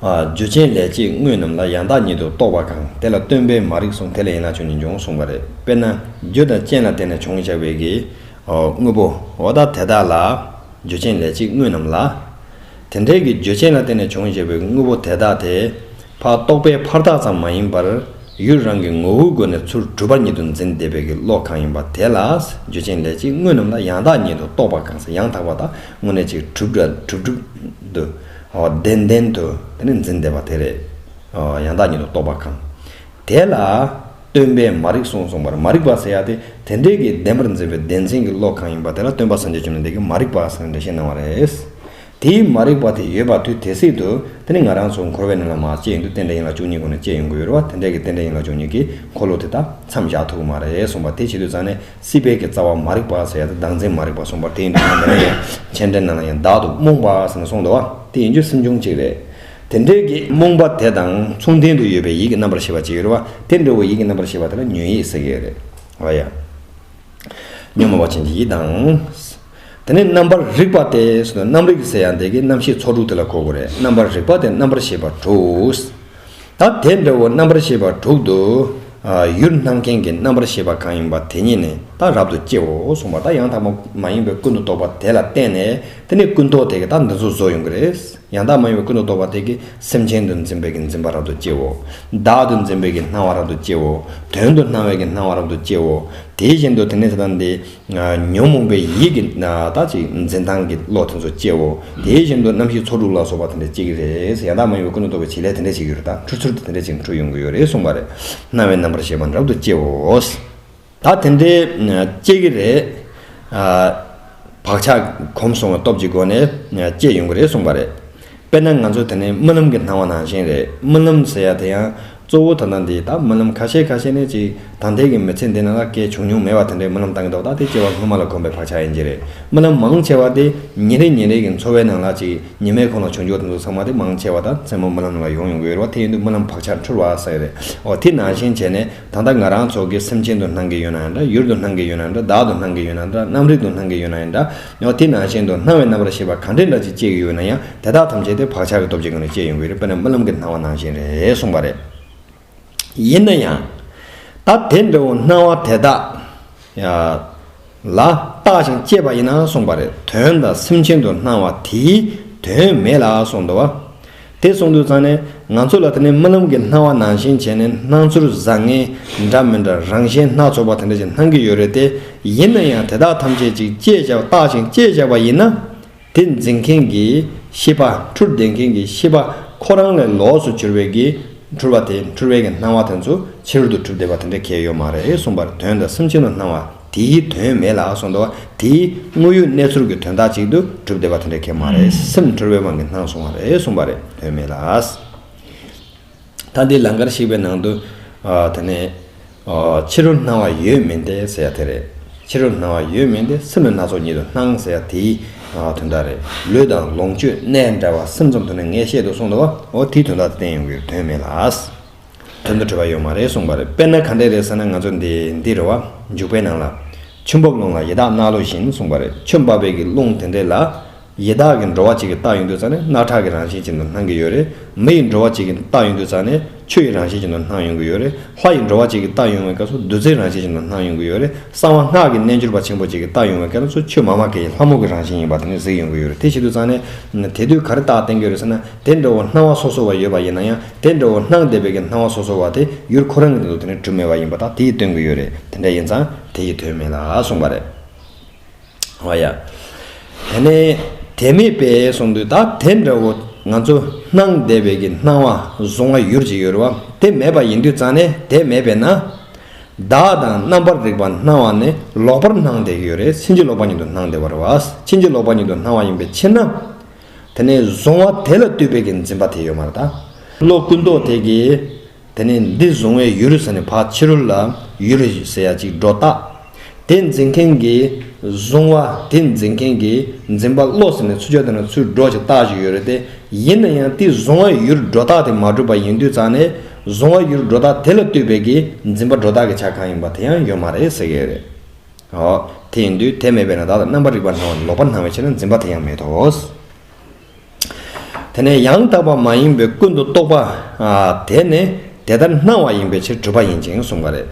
ཨ། རྒྱུ་ཅན་ལས་སྐྱེས་དངོས་རྣམས་ལ། ཡང་དག་ཉིད་དུ་རྟོག་པ་གང་། དེ་ལ་སྟོན་པས་མ་རིག་གསུངས། དེ་ལས་ཡན་ལག་བཅུ་གཉིས་འབྱུང་གསུངས་པ་རེད། དཔེར་ན་རྒྱུ་དང་རྐྱེན་ལ་བརྟེན་ནས་བྱུང་བཞག་པའི་གི། ཨ། དངོས་པོ། འོ་ད་དེ་དག་ལ། རྒྱུ་ཅན་ལས་སྐྱེས་དངོས་རྣམས་ལ། དེ་འདྲའི་གི་རྒྱུ་ཅན་ལ་བརྟེན་ནས་བྱུང་བཞག་པའི་དངོས་པོ་དེ་དག་དེ། ཕར་རྟོག་པས་ཕར་བཏགས་ཙམ་མ་ཡིན་པར། ཡུལ་རང་གི་ངོ་བོའི་སྒོ་ནས་ཚུར་གྲུབ་པ་ཉིད་དུ་འཛིན་བསྡད་པའི་གི་བློ་གང་ཡིན་པ་དེ་ལ། རྒྱུ་ཅན་ལས་སྐྱེས་དངོས་རྣམས་ལ། ཡང་དག་ཉིད་དུ་རྟོག་པ་གང་ཟེར། ཡང་དག་པ་དང་དངོས་གནས་ཅིག་གྲུབ་འདྲ་གྲུབ་གྲུབ་ཏུ། ཨོ། བདེན་བདེན་དུ་དེ་ནི་འཛིན་བསྡད་པ་དེ་རེད། ཨོ། ཡང་དག་ཉིད་དུ་རྟོག་པ་གང་། དེ་ལ་སྟོན་པས་མ་རིག་གསུངས་གསུངས་པར། མ་རིག་པ་ཟེར་ཡ་དེ་དེ་འདྲའི་གི་བདེན་པར་འཛིན་པའི་བདེན་འཛིན་གྱི་བློ་གང་ཡིན་པ་དེ་ལ་སྟོན་པ་སངས་རྒྱས་བཅོམ་ལྡན་འདས་ཀྱིས་མ་རིག་པ་ཟེར་ནས་འགྲེལ་བཤད་གནང་བ་རེད། དེའི་མ་རིག་པ་དེ་ཡོད་པ་དུས་དེ་སྲིད་དུ་དེ་ནི་ང་རང་ཚོ་འཁོར་བའི་ནང་ལ་མར་སྐྱེ་ཡོང་དུས་རྟེན་འབྲེལ་ཡན་ལག་བཅུ་གཉིས་སྒོ་ནས་སྐྱེ་ཡོང་གི་ཡོད་རེད་བ། དེ་འདྲའི་གི་རྟེན་འབྲེལ་ཡན་ལག་བཅུ་གཉིས་ཀྱི་འཁོར་ལོ་དེ་དག་མཚམས་བཞག་ཐུབ་ཀྱི་མ་རེད་གསུངས་པ། དེ་བྱེད་དུས་ཙང་ནས་སྲིད་པའི་གི་རྩ་བ་མ་རིག་པ་ཟེར་ཡ་དེ་བདག་འཛིན་མ་རིག་པ་གསུངས་པ་དེ་ཡིན་དུས་ཙང་ནས་ཡང་མཆན་འགྲེལ་ནང་ལ་ཡང་བདག་ཏུ་རྨོངས་པ་ཟེར་ནས་གསུངས་འདུག་བ། དེ་ཡིན་རྒྱུ་སེམས་བྱུང་གཅིག་རེད། དེ་འདྲའི་གི་རྨོངས་པ་དེ་དང་མཚུངས་ལྡན་དུ་ཡོད་པའི་ཡིད་ཀྱི་རྣམ་པར་ཤེས་པ་ཅིག་ཡོད་རེད་བ། དེ་འདྲ་བོ་ཡིད་ཀྱི་རྣམ་པར་ཤེས་པ་དེ་ལ་ཉོན་ཡིད་ཟེར་གྱི་ཡོད་རེད། ཨོ་ཡ། ཉོན་མོངས་པ་ཅན་གྱི་ཡིད་དང་། དེ་ནས་རྣམ་པར་རིག་པ་སྟེ་ཟེར་དུས། རྣམ་རིག་ཟེར་ཡ་འདི་གི་རྣམ་ཤེས་ཚོགས་དྲུག་དེ་ལ་གོ་དགོས་རེད། རྣམ་པར་རིག་པ་སྟེ་རྣམ་པར་ཤེས་པ་དྲུག། ད་དེ་འདྲ་བོ་རྣམ་པར་ཤེས་པ་དྲུག་ཏུ། ཨ། ཡུལ་སྣང་མཁན་གྱི་རྣམ་པར་ཤེས་པ་གང་ཡིན་པ་དེ་ཉིད་ནི་ད་རབ་ཏུ་སྐྱེའོ་གསུངས་པ། ད་ཡང་དག་མ་མ་ཡིན་པའི་ཀུན་ཏུ་རྟོག་པ་དེ་ལ་བརྟེན་ནས་དེ་ནས་ཀུན་རྟོག་དེ་གི་ད་འདི་ཚོ་བཟོ་ཡོང་གི་རེད། ཡང་དག་མ་ཡིན་པའི་ཀུན་ཏུ་རྟོག་པ་དེ་གིས་སེམས་ཅན་དུ་འཛིན་པའི་གི་འཛིན་པ་རབ་ཏུ་སྐྱེའོ། བདག་ཏུ་འཛིན་པའི་གི་སྣང་བ་རབ་ཏུ་སྐྱེའོ། དོན་དུ་སྣང་བའི་གི་སྣང་བ་རབ་ཏུ་སྐྱེའོ། དེ་བཞིན་དུ་དེ་ནས་ད་ལྟ་འདི། ཨ། ཉོན་མོངས་པའི་ཡིད་ཀྱི་ན་ད་ཅིག་འཛིན་སྟངས་ཀྱི་བློ་དེ་ཚོ་སྐྱེའོ། དེ་བཞིན་དུ་རྣམ་ཤེས་ཚོགས་དྲུག་ལ་སོགས་པ་དེ་འདྲ་སྐྱེ་གི་རེད། ཡང་དག་མ་ཡིན་པའི་ཀུན་ཏུ་རྟོག་པའི་བྱེད་ལས་དེ་འདྲ་ཅིག་ཡོད་རེད། ད་འཁྲུལ་ཚུལ་དེ་འདྲ་ཅིག་འཁྲུལ་ཡོང་གི་ཡོད་རེད་གསུངས་པ་རེད། སྣང་བའི་རྣམ་པར་ཤེས་པ་རབ་ཏུ་སྐྱེའོ། ད་དེ་འདྲའི་སྐྱེ་གི་རེད། ཨ། བག་ཆགས་གོམས་སོང་བའི་སྟོབས་ཀྱི་སྒོ་ནས་སྐྱེ་ཡོང་གི་རེད་གསུངས་པ་རེད། དཔེར་ན་ང་ཚོ་དེ་ནས་རྨི་ལམ་གྱི་སྣང་བ་ནང་བཞིན་རེད། རྨི་ལམ་ཟེར་ཡ་དེ་ཡང་གཙོ་བོ་ད་ལྟ་འདི་ད་རྨི་ལམ་ཁ་ཤས་ཁ་ཤས་ནས་ཅིག་ད་ལྟའི་གི་མི་ཚེ་འདི་ནང་ལ་སྐད་བྱུང་མྱོང་མེད་པ་དེ་འདྲའི་རྨི་ལམ་བཏང་གི་འདུག་ད་དེ་སྐྱེ་བ་སྔོན་མ་ལ་གོམས་པའི་བག་ཆགས་ཡིན་གྱི་རེད། རྨི་ལམ་མང་ཆེ་བ་དེ་ཉིན་རེ་ཉིན་རེ་གི་འཚོ་བའི་ནང་ལ་ཅིག་ཉི་མའི་ཁོངས་ལ་བྱུང་ཆོག་དེ་ཚོ་ཚང་མ་དེ་མང་ཆེ་བ་ད་མཚན་མོ་རྨི་ལམ་ནང་ལ་ཡོང་ཡོང་གི་ཡོད་རེད་བ། དེ་ཡིན་དུས་རྨི་ལམ་བག་ཆགས་འཁྲུལ་བ་ཟེར་རེད། འོ་དེ་ནང་བཞིན་བྱས་ནས་ད་ལྟ་ང་རང་ཚོ་གི་སེམས་ཅན་དུ་སྣང་གི་ཡོད་ན་ཡང་འདྲ། ཡུལ་དུ་སྣང་གི་ཡོད་ན་འདྲ། བདག་ཏུ་སྣང་གི་ཡོད་ན་འདྲ། རྣམ་རིག་ཏུ་སྣང་གི་ཡོད་ན་ཡང་འདྲ། ཡང་དེ་ནང་བཞིན་དུ་སྣང་བའི་རྣམ་པར་ཤེས་པ་གང་འདྲ་འདྲ་ཅིག་སྐྱེ་གི་ཡོད་ན་ཡང་དེ་དག་ཐམས་ཅད་དེ་བག་ཆགས་ཀྱི་སྟོབས་ཀྱི་སྒོ་ནས་སྐྱེ་ཡོང་གི་རེད། དཔེར་ན་རྨི་ལམ་གྱི་སྣང་བ་ནང་བཞིན་རེད་གསུངས་པ་རེད། ཡིན་ན་ཡང་ད་དེ་འདྲ་བོ་སྣང་བ་དེ་དག་ཡ་ལ་བརྟགས་ཤིང་དཔྱད་པ་ཡིན་ན་གསུངས་པ་རེད། དོན་དང་སེམས་ཅན་དུ་སྣང་བ་དེའི་དོན་མེད་ལ་གསུངས་འདུག་བ། དེ་གསུངས་དུས་ཙང་ནས་ང་ཚོ་ལ་དེ་ནས་རྨི་ལམ་གྱི་སྣང་བ་ནང་བཞིན་བྱས་ནས་སྣང་ཚུལ་བཟང་ངན་འདྲ་མི་འདྲ་རང་བཞིན་སྣ་ཚོགས་པ་དེ་འདྲ་ཞིག་སྣང་གི་ཡོད་རེད་དེ། ཡིན་ན་ཡང་དེ་དག་ཐམས་ཅད་ཅིག་དཔྱད་བཞག་བརྟག་ཅིང་དཔྱད་བཞག་པ་ཡིན་ན། དེ་འཛིན་མཁན་གྱི་ཤེས་པ་འཁྲུལ་བསྡད་མཁན་གྱི་ཤེས་པ་ཁོ་རང་ལས་ལོགས་སུ་གྱུར་བའི་གི་འཁྲུལ་བ་དེ་འཁྲུལ་བའི་གི་སྣང་བ་དེ་ཚོ་ཕྱི་རོལ་དུ་གྲུབ་བསྡད་པ་དེ་འདྲ་གལ་ཡོད་མ་རེད་གསུངས་པར། དོན་དང་སེམས་ཅན་དུ་སྣང་བ་དེའི་དོན་མེད་ལ་གསུངས་འདུག་བ། དེའི་དངོས་ཡོད་གནས་ཚུལ་གྱི་དོན་དག་ཅིག་ཏུ་གྲུབ་བསྡད་པ་དེ་འདྲ་གལ་མ་རེད། སེམས་འཁྲུལ་བའི་དབང་གིས་སྣང་སོང་བ་རེད་གསུངས་པ་རེད། དོན་མེད་ལ། ད་འདི་ལང་ཀར་གཤེགས་པའི་ནང་དུ་ཨ་དེ་ནས་ཨ་ཕྱི་རོལ་སྣང་བ་ཡོད་མིན་ཏེ་ཟེར་ཡ་དེ་རེད། ཕྱི་རོལ་སྣང་བ་ཡོད་མིན་ཏེ་སེམས་ལ་སྣ་ཚོགས་ཉིད་དུ་སྣང་ཟེར་ཡ་དེའི་ཨ་དོན་དག་རེད། ལུས་དང་ལོངས་སྤྱོད་གནས་འདྲ་བ་སེམས་ཙམ་དུ་ནི་ངས་བཤད་དུ་གསུངས་འདུག་བ། འོ་དེའི་དོན་དག་དེ་བསྟན་ཡོང་གི་དོན་མེད་ལ། དོན་དུ་གྲུབ་པ་ཡོད་མ་རེད་གསུངས་པ་རེད། དཔེར་ན་ག་འདྲས་རེད་ཟེར་ན་ང་ཚོ་འདི་འདི་རེད་བ། འཇུག་པའི་ནང་ལ། ཆུ་འབབ་ཀླུང་ལ་ཡི་དྭགས་གནག་ལོ་བཞིན་གསུངས་པ་རེད། ཆུ་འབབ་པའི་གི་ཀླུང་དེ་འདྲས་ལ། ཡི་དྭགས་ཀྱི་འགྲོ་བ་གཅིག་གིས་བལྟ་ཡོང་དུས་ཙང་ནས་རྣག་ཁྲག་གི་རང་བཞིན་ཅན་དུ་སྣང་གི་ཡོད་རེད། མི་ཡི་འགྲོ་བ་གཅིག་གིས་བལྟ་ཡོང་དུས་ཙང་ནས་ཆུ་ཡི་རང་བཞིན་ཅན་དུ་སྣང་ཡོང་གི་ཡོད་རེད། ལྷ་ཡི་འགྲོ་བ་གཅིག་གིས་བལྟ་ཡོང་བའི་སྐབས་སུ་བདུད་རྩིའི་རང་བཞིན་ཅན་དུ་སྣང་ཡོང་གི་ཡོད་རེད། གསང་བ་སྔགས་ཀྱི་རྣལ་འབྱོར་པ་ཆེན་པོ་གཅིག་གིས་བལྟ་ཡོང་བའི་སྐབས་སུ་ཆུ་མ་མ་གའི་ལྷ་མོ་གི་རང་བཞིན་ཡིན་པ་དེ་ནི་གཟིགས་ཡོང་གི་ཡོད་རེད། དེ་བྱེད་དུས་ཙང་ནས་དེ་དུས་ག་རེ་རྟགས་བསྟན་གྱི་ཡོད་རེད་ཟེར་ན། དེ་འདྲ་བོ་སྣང་བ་སོ་སོ་བ་ཡོད་པ་ཡིན་ན་ཡང་དེ་འདྲ་བོ་སྣང་བསྡད་པའི་གི་སྣང་བ་སོ་སོ་བ་དེ་ཡུལ་ཁོ་རང་གི་སྟེང་དུ་དེ་ནི་གྲུབ་མེད་པ་ཡིན་པ་དང་དེ་ཡིས་སྟོན་གྱི་ཡོད་རེད། དེ་འདྲ་ཡིན་ཙང་དེ་ཡི་དོན་མེད་ལ་གསུངས་པ་རེད། འོ་ཡ། དེ་ནས་དེ་མེད་པས་གསུངས་དུས་ད་དེ་འདྲ་བོ་ང་ཚོ་སྣང་བསྡད་པའི་གི་སྣང་བ་གཟུང་བ་ཡུལ་ཅིག་ཡོད་རེད་བ། དེ་མེད་པ་ཡིན་དུས་ཙང་ནས་དེ་མེད་པས་ན། བདག་དང་རྣམ་པར་རིག་པ་སྣང་བ་ནི་ལོག་པར་སྣང་བསྡད་ཀྱི་ཡོད་རེད། ཕྱིན་ཅི་ལོག་པ་ཉིད་དུ་སྣང་བསྡད་པ་རེད་བ། ཕྱིན་ཅི་ལོག་པ་ཉིད་དུ་སྣང་བ་ཡིན་པའི་ཕྱིར་ན། དེ་ནས་གཟུང་བ་དེ་ལ་ལྟོས་པའི་གི་འཛིན་པ་དེ་ཡོད་མ་རེད་ད། བློ་ཀུན་རྟོག་དེ་གིས། དེ་ནས་འདི་གཟུང་བའི་ཡུལ་ཟེར་ནས་ཕར་ཕྱི་རོལ་ལ་ཡུལ་ཟེར་ཡ་ཅིག་སྒྲོ་བཏགས། དེ་འཛིན་མཁན་གྱིས་གཟུང་བ་དེ་འཛིན་མཁན་གྱིས་འཛིན་པ་བློ་ཟེར་ནས་ཚུར་ཕྱོགས་དེ་ནས་ཚུར་སྒྲོ་ཅིག་བཏགས་ཅིག་ཡོད་རེད་དེ། ཡིན་ན་ཡང་དེ་གཟུང་བའི་ཡུལ་སྒྲོ་བཏགས་དེ་མ་གྲུབ་པ་ཡིན་དུས་ཙང་ནས་གཟུང་བའི་ཡུལ་སྒྲོ་བཏགས་དེ་ལ་ལྟོས་པའི་གི་འཛིན་པ་སྒྲོ་བཏགས་ཀྱི་ཆ་གང་ཡིན་པ་དེ་ཡང་ཡོད་མ་རེད་ཟེར་གྱི་ཡོད་རེད། འོ། དེ་ཡིན་དུས་དེ་མེད་པས་ན་བདག་དང་རྣམ་པར་རིག་པ་སྣང་བ་ནི་ལོག་པར་སྣང་བའི་ཕྱིར་ན་འཛིན་པ་དེ་ཡང་མེད་དོ། དེ་ནས་ཡང་དག་པ་མ་ཡིན་པའི་ཀུན་ཏུ་རྟོག་པ། ཨ། དེ་ནི་དེ་ལྟར་སྣང་བ་ཡིན་པའི་ཕྱིར་གྲུབ་པ་ཡིན་ཅིང་གསུངས་པ་རེད།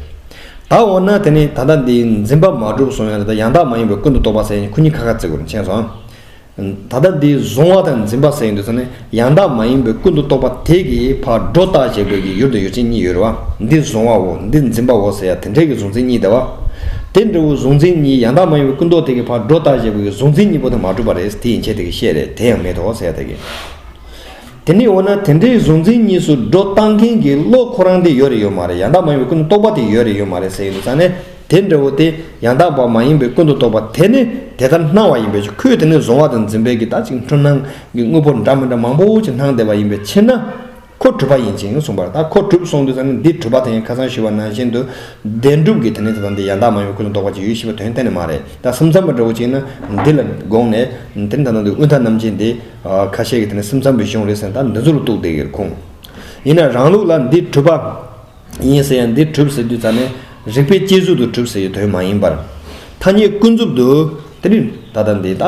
ད་འོ་ན་དེ་ནི་ད་ལྟ་འདིའི་འཛིན་པ་མ་གྲུབ་གསུངས་ཡ་རེད། ད་ཡང་དག་མ་ཡིན་པའི་ཀུན་ཏུ་རྟོག་པ་ཟེར་ཡ་ཁོ་གཉིས་ཁ་ཁ་བརྩི་དགོས་རེད། མཁྱེན་སོང་། ད་ལྟ་འདི་གཟུང་བ་དང་འཛིན་པ་ཟེར་ཡོང་དུས་ཙང་ནས་ཡང་དག་མ་ཡིན་པའི་ཀུན་ཏུ་རྟོག་པ་དེ་གིས་ཕར་སྒྲོ་བཏགས་བྱས་པའི་གི་ཡུལ་དང་ཡུལ་ཅན་གཉིས་ཡོད་རེད་བ། འདི་གཟུང་བའོ་འདི་འཛིན་པའོ་ཟེར་ཡ་དེ་འདྲའི་གི་གཟུང་འཛིན་གཉིས་དེ་བ། དེ་འདྲ་བོ་གཟུང་འཛིན་གཉིས་ཡང་དག་མ་ཡིན་པའི་ཀུན་རྟོག་དེ་གིས་ཕར་སྒྲོ་བཏགས་བྱས་པའི་གི་གཟུང་འཛིན་གཉིས་པོ་དེ་མ་གྲུབ་པ་རེད། དེ་ཡན་ཆད་དེ་གི་བཤད་རེད། དེ་ཡང་མེད་དོ་ཟེར་ཡ་དེ་གི། དེ་ནས་འོ་ན་དེ་འདྲའི་གཟུང་འཛིན་གཉིས་སུ་སྒྲོ་བཏགས་མཁན་གྱི་བློ་ཁོ་རང་དེ་ཡོད་རེད་ཡོད་མ་རེད། ཡང་དག་མ་ཡིན་པའི་ཀུན་རྟོག་པ་དེ་ཡོད་རེད་ཡོད་མ་རེད་ཟེར་ཡོང་དུས་ཙང་ནས། དེ་འདྲ་བོ་དེ་ཡང་དག་པ་མ་ཡིན་པའི་ཀུན་ཏུ་རྟོག་པ་དེ་ནི་དེ་ལྟར་སྣང་བ་ཡིན་པའི་ཕྱིར། ཁོས་དེ་ནི་གཟུང་བ་དང་འཛིན་པའི་གི་ད་ཅིག་འཁྲུལ་སྣང་གི་དངོས་པོ་འདྲ་མི་འདྲ་མང་པོ་ཅིག་སྣང་བསྡད་པ་ཡིན་པའི་ཕྱིར་ན། ཁོ་གྲུབ་པ་ཡིན་ཅིང་གསུངས་པར། ད་ཁོ་གྲུབ་གསུངས་དུས་ཙང་ནི་འདི་གྲུབ་པ་དེ་ཡང་ཁ་སང་ཞུས་པ་ནང་བཞིན་དུ་བདེན་གྲུབ་ཀྱི་དེ་ནི་དེ་དང་དེ་ཡང་དག་མ་ཡིན་པའི་ཀུན་ཏུ་རྟོག་པ་ཅིག་ཡོད་ཞེས་པའི་དོན་གཏན་ནས་མ་རེད། ད་སེམས་ཙམ་པ་འདྲ་བོ་ཅིག་ན་འདི་ལ་དགོངས་ནས་དེ་ནི་ད་ལྟ་འདི་དབུས་མཐའ་རྣམ་འབྱེད་འདི་ཁ་ཤས་ཀྱིས་དེ་ནི་སེམས་ཙམ་པའི་གཞུང་རེད་ཟེར་ད་འདི་ཚོ་ལ་གཏུགས་བསྡད་ཀྱི་རེད་ཁོང་། ཡིན་ན་རང་ལུགས་ལ་འདི་གྲུབ་པ། ཡིན་ཟེར་ཡང་འདི་གྲུབ་ཟེར་དུས་ཙང་ནས་རིགས་པའི་དཔྱད་བཟོད་དུ་གྲུབ་ཟེར་བའི་དོན་མ་ཡིན་པར། ཐ་སྙད་ཀུན་རྫོབ་ཏུ་དེ་ནི་ད་ལྟ་འདི་ལྟ་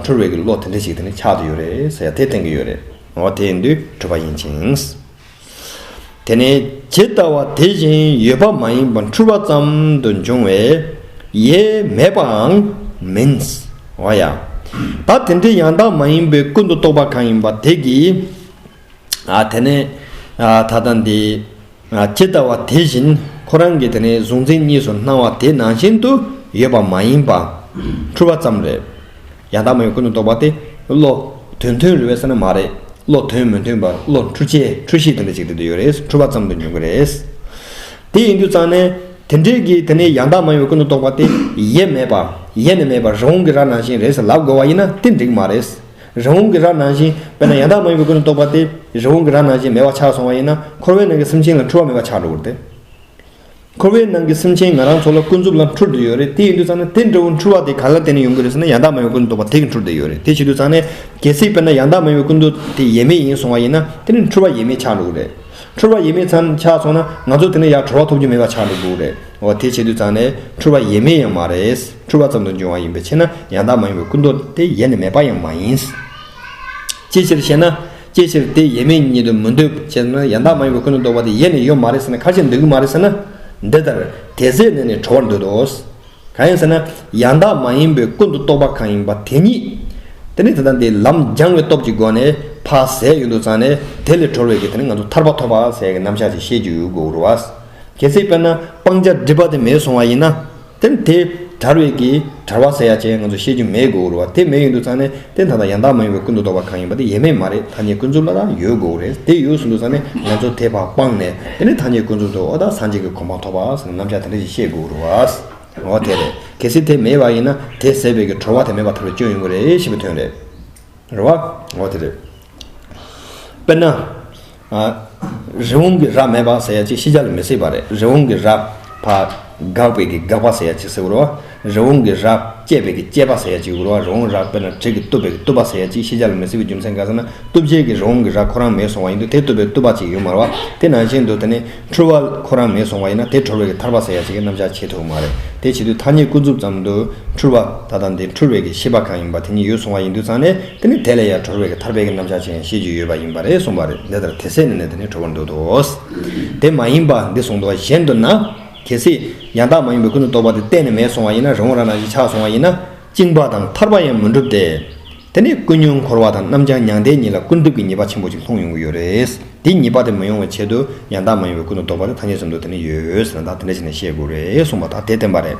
འཁྲུལ་བའི་གི་བློ་དེ་འདྲ་ཞིག་དེ་ནི་ཆགས་ཏེ་ཡོད་རེད་ཟེར་ཡ་དེ་བསྟན་གྱི་ཡོད་རེད། འོ་དེ་ཡིན་དུས་གྲུབ་པ་ཡིན་ཅིང་། དེ་ནས་ཇི་ལྟ་བ་དེ་བཞིན་ཡོད་པ་མ་ཡིན་པ་འཁྲུལ་པ་ཙམ་དུ་འབྱུང་བས་ཡེ་མེད་པའང་མིན། འོ་ཡ། ད་དེ་འདྲའི་ཡང་དག་མ་ཡིན་པའི་ཀུན་ཏུ་རྟོག་པ་གང་ཡིན་པ་དེ་གིས། ཨ་དེ་ནས་ཨ་ད་ལྟ་འདི་ཨ་ཇི་ལྟ་བ་དེ་བཞིན་ཁོ་རང་གི་དེ་ནས་གཟུང་འཛིན་གཉིས་སུ་སྣང་བ་དེ་ནང་བཞིན་དུ་ཡོད་པ་མ་ཡིན་པ་འཁྲུལ་པ་ཙམ་རེད། ཡང་དག་མ་ཡིན་ཀུན་ཏུ་རྟོག་པ་དེ་བློ་དོན་མཐུན་རེད་པས་ཟེར་ན་མ་རེད། བློ་དོན་མི་མཐུན་པ་བློ་འཁྲུལ་བྱེད་འཁྲུལ་ཤེས་དེ་འདྲ་ཅིག་དེ་འདྲ་ཡོད་རེད། འཁྲུལ་པ་ཙམ་དུ་འབྱུང་གི་རེད། དེ་ཡིན་དུས་ཙང་ནས་དེ་འདྲའི་གི་དེ་ནས་ཡང་དག་མ་ཡིན་པའི་ཀུན་ཏུ་རྟོག་པ་དེ་ཡེ་མེད་པ་ཡེ་ནས་མེད་པ་རི་བོང་གི་རྭ་ནང་བཞིན་རེད་ཟེར་ལབ་དགོས་པ་ཡིན་ན་དེ་འགྲིག་མ་རེད། རི་བོང་གི་རྭ་ནང་བཞིན་དཔེར་ན་ཡང་དག་མ་ཡིན་པའི་ཀུན་ཏུ་རྟོག་པ་དེ་རི་བོང་གི་རྭ་ནང་བཞིན་མེད་པ་ཆགས་སོང་བ་ཡིན་ན། འཁོར་བའི་ནང་གི་སེམས་ཅན་ལ་འཁྲུལ་པ་མེད་པ་ཆགས་འགྲོ་གི་རེད་དེ། འཁོར་བའི་ནང་གི་སེམས་ཅན་ང་རང་ཚོ་ལ་ཀུན་རྫོབ་ལ་འཁྲུལ་བསྡད་ཡོད་རེད། དེ་ཡིན་དུས་ཙང་ནས་དེ་འདྲ་བོ་འཁྲུལ་བ་དེ་ག་ལ་བརྟེན་ནས་ཡོང་གི་རེད་ཟེར་ན། ཡང་དག་མ་ཡིན་པའི་ཀུན་ཏུ་རྟོག་པ་དེ་གིས་འཁྲུལ་བསྡད་ཡོད་རེད། དེ་བྱེད་དུས་ཙང་ནས་གལ་སྲིད་དཔེར་ན་ཡང་དག་མ་ཡིན་པའི་ཀུན་ཏུ་དེ་ཡེ་མེད་ཡིན་སོང་བ་ཡིན་ན། དེ་ནི་འཁྲུལ་པ་ཡེ་མེད་ཆགས་འགྲོ་གི་རེད། འཁྲུལ་པ་ཡེ་མེད་ཙམ་ཆགས་སོང་ན་ང་ཚོ་དེ་ནས་ཡར་གྲོལ་བ་ཐོབ་རྒྱུ་མེད་པ་ཆགས་འགྲོ་གི་རེད། འོ་དེ་བྱེད་དུས་ཙང་ནས་འཁྲུལ་པ་ཡེ་མེད་ཡང་མ་རེད། འཁྲུལ་པ་ཙམ་དུ་འབྱུང་བ་ཡིན་པའི་ཕྱིར་ན། ཡང་དག་མ་ཡིན་པའི་ཀུན་རྟོག་དེ་ཡེ་ནས་མེད་པ་ཡང་མ་ཡིན། ཅིའི་ཕྱིར་ཞེ་ན། ཅིའི་ཕྱིར་དེ་ཡེ་མེད་ཉིད་དུ་མི་འདོད་ཅེ་ན། ཡང་དག་མ་ཡིན་པའི་ཀུན་ཏུ་རྟོག་པ་དེ་ཡེ་ནས་ཡོད་མ་རེད་ཟེར་ན། ག་རེ་བྱས་འདོད་ཀྱི་མ་རེད་ཟེར་ན། འདི་ལྟར་དེ་ཟད་ནས་ནི་གྲོལ་བར་འདོད་དོ། གང་ཡིན་ཟེར་ན། ཡང་དག་མ་ཡིན་པའི་ཀུན་ཏུ་རྟོག་པ་གང་ཡིན་པ་དེ་ཉིད། དེ་ནི་དེ་དང་དེའི་ལམ་སྦྱངས་པའི་སྟོབས་ཀྱི་སྒོ་ནས་ཕར་ཟད་ཡོང་དུས་ཙང་ནས། དེ་ལས་གྲོལ་བའི་གི་དེ་ནི་ང་ཚོ་ཐར་པ་ཐོབ་པ་ཟེར་གི་རྣམ་གཞག་ཅིག་བཤད་རྒྱུ་ཡོད་དགོས་རེད་བ། གལ་སྲིད་དཔེར་ན་སྤང་བྱ་སྒྲིབ་པ་དེ་མེད་སོང་བ་ཡིན་ན། དེ་ནི་དེ་བྲལ་བའི་གི་བྲལ་བ་ཟེར་ཡ་ཅིག་ང་ཚོ་བཤད་རྒྱུ་མེད་དགོས་རེད་བ། དེ་མེད་ཡོང་དུས་ཙང་ནས་དེ་ད་ལྟ་ཡང་དག་མ་ཡིན་པའི་ཀུན་ཏུ་རྟོག་པ་གང་ཡིན་པ་དེ་ཡེ་མེད་མ་རེད། ཐ་སྙད་ཀུན་རྫོབ་ལ་ད་ཡོད་དགོས་རེད། དེ་ཡོད་སོང་དུས་ཙང་ནས་ང་ཚོ་དེ་ཕར་སྤངས་ནས། དེ་ནི་ཐ་སྙད་ཀུན་རྫོབ་ཏུ་འོ་ད་སངས་རྒྱས་ཀྱི་གོ་འཕང་ཐོབ་པ་ཟེར་ནས་རྣམ་གཞག་དེ་འདྲ་ཞིག་བཤད་དགོས་རེད་བ། འོ་དེ་རེད། གལ་སྲིད་དེ་མེད་པ་ཡིན་ན་དེ་ཟད་པའི་གི་གྲོལ་བ་དེ་མེད་པར་ཐལ་བའི་སྐྱོན་ཡོང་གི་རེད་ཞེས་པའི་དོན་རེད། རེད་བ། འོ་དེ་རེད། དཔེར་ན། ཨ། རི་བོང་གི་རྭ་མེད་པ་ཟེར་ཡ་ཅིག་ཤེས་བྱ་ལ་མི་སྲིད་པ་རེད། རི་བོང་གི་རྭ་ཕར་འགགས་པའི་གི་འགག་པ་ཟེར་ཡ་ཅིག་ཟེར་དགོས་རེད་བ། རི་བོང་གི་རྭ་བཅད་པའི་གི་བཅད་པ་ཟེར་ཡ་ཅིག་ཡོད་རེད་བ། རི་བོང་རྭ་དཔེར་ན་གྲི་གིས་གཏུབ་པའི་གི་གཏུབ་པ་ཟེར་ཡ་ཅིག་ཤེས་བྱ་ལ་མི་སྲིད་པའི་རྒྱུ་མཚན་གང་ཟེར་ན། གཏུབ་བྱེད་ཀྱི་རི་བོང་གི་རྭ་ཁོ་རང་མེད་སོང་བ་ཡིན་དུས་དེ་གཏུབ་པའི་གཏུབ་པ་ཅིག་ཡོད་མ་རེད་བ། དེ་ནང་བཞིན་དུ་དེ་ནི་འཁྲུལ་བ་ཁོ་རང་མེད་སོང་བ་ཡིན་ན་དེ་གྲོལ་བའི་གི་ཐར་པ་ཟེར་ཡ་ཅིག་གི་རྣམ་གཞག་བྱེད་ཐུབ་མ་རེད། དེ་བྱེད་དུས་ཐ་སྙད་ཀུན་རྫོབ་ཙམ་དུ་འཁྲུལ་བ་ད་ལྟ་འདི་འཁྲུལ་བའི་གི་ཤེས་པ་གང་ཡིན་པ་དེ་ཉིད་ཡོད་སོང་བ་ཡིན་དུས་ཙང་ནས། དེ་ནི་དེ་ལས་ཡང་གྲོལ་བའི་གི་ཐར་པའི་གི་རྣམ་གཞག་ཅིག་ཡང་བཤད་རྒྱུ་ཡོད་པ་ཡིན་པ་རེད་གསུངས་པ་རེད། འདི་ལྟར་དེ་ཟད་ནས་ནི་དེ་ནི་གྲོལ་བར་འདོད་དོ། དེ་མ་ཡིན་པ་འདི་གསུངས་འདུག་བ། གཞན་དུ་ན། གལ་སྲིད་ཡང་དག་མ་ཡིན་པའི་ཀུན་ཏུ་རྟོག་པ་དེ་གཏན་ནས་མེད་སོང་བ་ཡིན་ན། རི་བོང་རྭ་ནང་བཞིན་ཆགས་སོང་བ་ཡིན་ན། བཅིངས་པ་དང་ཐར་པ་ཡང་མི་འགྲུབ་སྟེ། དེ་ནི་ཀུན་ཉོན་འཁོར་བ་དང་རྣམ་བྱང་མྱང་འདས་གཉིས་ལ་སྐུར་འདེབས་ཀྱི་ཉེས་པ་ཆེན་པོ་ཅིག་ལྷུང་ཡོང་གི་ཡོད་རེད། དེ་ཉེས་པ་དེ་མི་ཡོང་བའི་ཆེད་དུ་ཡང་དག་མ་ཡིན་པའི་ཀུན་ཏུ་རྟོག་པ་དེ་ཐ་སྙད་ཙམ་དུ་དེ་ནི་ཡོད་ཟེར་ན། ད་དེ་འདྲ་བྱས་ནས་བཤད་དགོས་རེད་གསུངས་པ། ད་དེ་བསྟན་པ་རེད།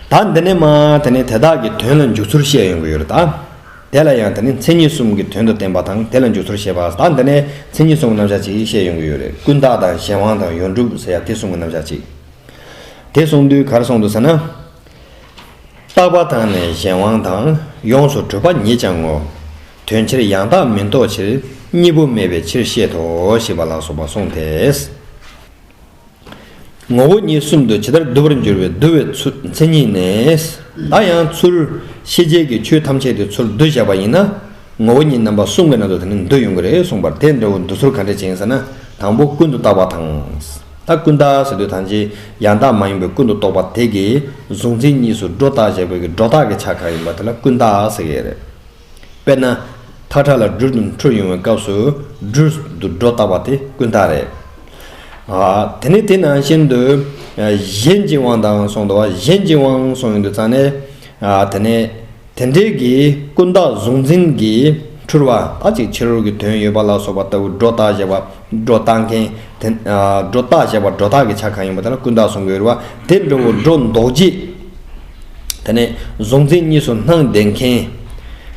ད་འདི་ནས་མ་དེ་ནི་དེ་དག་གི་དོན་ལ་འཇུག་ཚུལ་བཤད་ཡོང་གི་ཡོད་རེད་ད། དེ་ལ་ཡང་དེ་ནི་མཚན་ཉིད་གསུམ་གྱི་དོན་དུ་བསྟན་པ་དང་དེ་ལ་འཇུག་ཚུལ་བཤད་པ། ད་འདི་ནས་མཚན་ཉིད་གསུམ་གྱི་རྣམ་གཞག་ཅིག་བཤད་ཡོང་གི་ཡོད་རེད། ཀུན་བརྟགས་དང་གཞན་དབང་དང་ཡོངས་གྲུབ་ཟེར་ཡ་དེ་གསུམ་གྱི་རྣམ་གཞག་ཅིག་དེ་གསུངས་དུས་ག་རེ་གསུངས་འདུག་ཟེར་ན། བརྟགས་པ་དང་ནི་གཞན་དབང་དང་། ཡོངས་སུ་གྲུབ་པ་ཉིད་ཀྱང་ངོ་། དོན་ཕྱིར་ཡང་དག་མིན་རྟོག་ཕྱིར། གཉིས་པོ་མེད་པའི་ཕྱིར་བཤད་དོ། ཞེས་པ་ལ་སོགས་པ་གསུངས་ཏེ། ངོ་བོ་ཉིད་གསུམ་དུ་ཇི་ལྟར་བསྡུ་བར་འགྱུར་བའི་བསྡུ་བའི་ཚུལ་མཚན་ཉིད་ནི། ད་ཡང་ཚུལ་ཤེས་བྱའི་གི་ཆོས་ཐམས་ཅད་དེ་ཚུར་བསྡུ་བཞག་པ་ཡིན་ན། ངོ་བོ་ཉིད་རྣམ་པ་གསུམ་གྱི་ནང་དུ་དེ་ནི་འདུ་ཡོང་གི་རེད་གསུངས་པར། དེ་འདྲ་བོ་འདུ་ཚུལ་ག་འདྲ་ཅིག་ཡིན་ཟེར་ན། དང་པོ་ཀུན་ཏུ་བརྟགས་པ་དང་། ད་ཀུན་བརྟགས་ཟེར་དུས་ཐམས་ཅད་ཡང་དག་མ་ཡིན་པའི་ཀུན་ཏུ་རྟོག་པ་དེ་གིས་གཟུང་འཛིན་གཉིས་སུ་སྒྲོ་བཏགས་བཞག་པའི་གི་སྒྲོ་བཏགས་ཀྱི་ཆ་གང་ཡིན་པ་དེ་ལ་ཀུན་བརྟགས་ཟེར་གྱི་རེད། དཔེར་ན། ཐག་ཁྲ་ལ་སྦྲུལ་དུ་འཁྲུལ་ཡོང་བའི་སྐབས་སུ་སྦྲུལ་དུ་སྒྲོ་བཏགས་པ་དེ་ཀུན་བརྟགས་རེད། ཨ། དེ་ནས་དེ་ནང་བཞིན་དུ་གཞན་གྱི་དབང་དང་གསུངས་འདུག་བ། གཞན་གྱི་དབང་གསུངས་ཡོང་དུས་ཙང་ནས། ཨ། དེ་ནས་དེ་འདྲའི་གི་ཀུན་བརྟགས་གཟུང་འཛིན་གྱི་འཁྲུལ་བ། ད་ཅིག་ཕྱི་རོལ་གྱི་དོན་ཡོད་པ་ལ་སོགས་པ་ལྟ་བུ་སྒྲོ་བཏགས་བཞག་པ། སྒྲོ་བཏགས་མཁན་དེ། ཨ། སྒྲོ་བཏགས་བཞག་པ་སྒྲོ་བཏགས་ཀྱི་ཆ་གང་ཡིན་པ་དེ་ལ་ཀུན་བརྟགས་གསུང་གི་ཡོད་རེད་བ། དེ་འདྲ་བོ་སྒྲོ་འདོགས་བྱེད། དེ་ནས་གཟུང་འཛིན་གཉིས་སུ་སྣང་བསྡད་མཁན།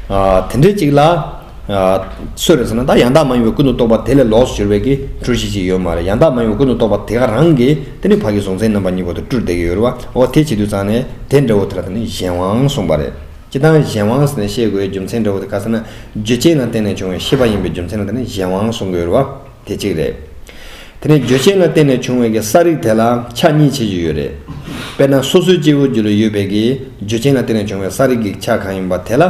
ཨ། དེ་འདྲའི་ཅིག་ལ། ཨ། སུ་རེད་ཟེར་ན། ད་ཡང་དག་མ་ཡིན་པའི་ཀུན་ཏུ་རྟོག་པ་དེ་ལས་ལོགས་སུ་གྱུར་པའི་གི་འཁྲུལ་གཞི་ཅིག་ཡོད་མ་རེད། ཡང་དག་མ་ཡིན་པའི་ཀུན་ཏུ་རྟོག་པ་དེ་ག་རང་གིས་དེ་ནི་ཕ་གི་གཟུང་འཛིན་རྣམ་པ་གཉིས་པོ་དེ་སྤྲུལ་བསྡད་ཀྱི་ཡོད་རེད་བ། འོ་དེ་བྱེད་དུས་ཙང་ནས་དེ་འདྲ་བོ་དེ་ལ་དེ་ནི་གཞན་དབང་གསུངས་པ་རེད། སྤྱིར་བཏང་གཞན་དབང་ཟེར་ནས་བཤད་དགོས་པའི་རྒྱུ་མཚན་འདྲ་བོ་དེ་ག་ཟེར་ན། རྒྱུ་རྐྱེན་ལ་བརྟེན་ནས་བྱུང་བའི་ཤེས་པ་ཡིན་པའི་རྒྱུ་མཚན་ལ་དེ་ནི་གཞན་དབང་གསུང་གི་ཡོད་རེད་བ། དེ་གཅིག་རེད། དེ་ནས་རྒྱུ་རྐྱེན་ལ་བརྟེན་ནས་བྱུང་བའི་གི་གསལ་རིག་དེ་ལ་ཆ་གཉིས་ཕྱེ་རྒྱུ་ཡོད་རེད། དཔེར་ན་སོ་སོའི་སྐྱེ་བོའི་རྒྱུད་ལ་ཡོད་པའི་གི་རྒྱུ་རྐྱེན་ལ་བརྟེན་ནས་བྱུང་བའི་གསལ་རིག་གི་ཆ་གང་ཡིན་པ་དེ་ལ་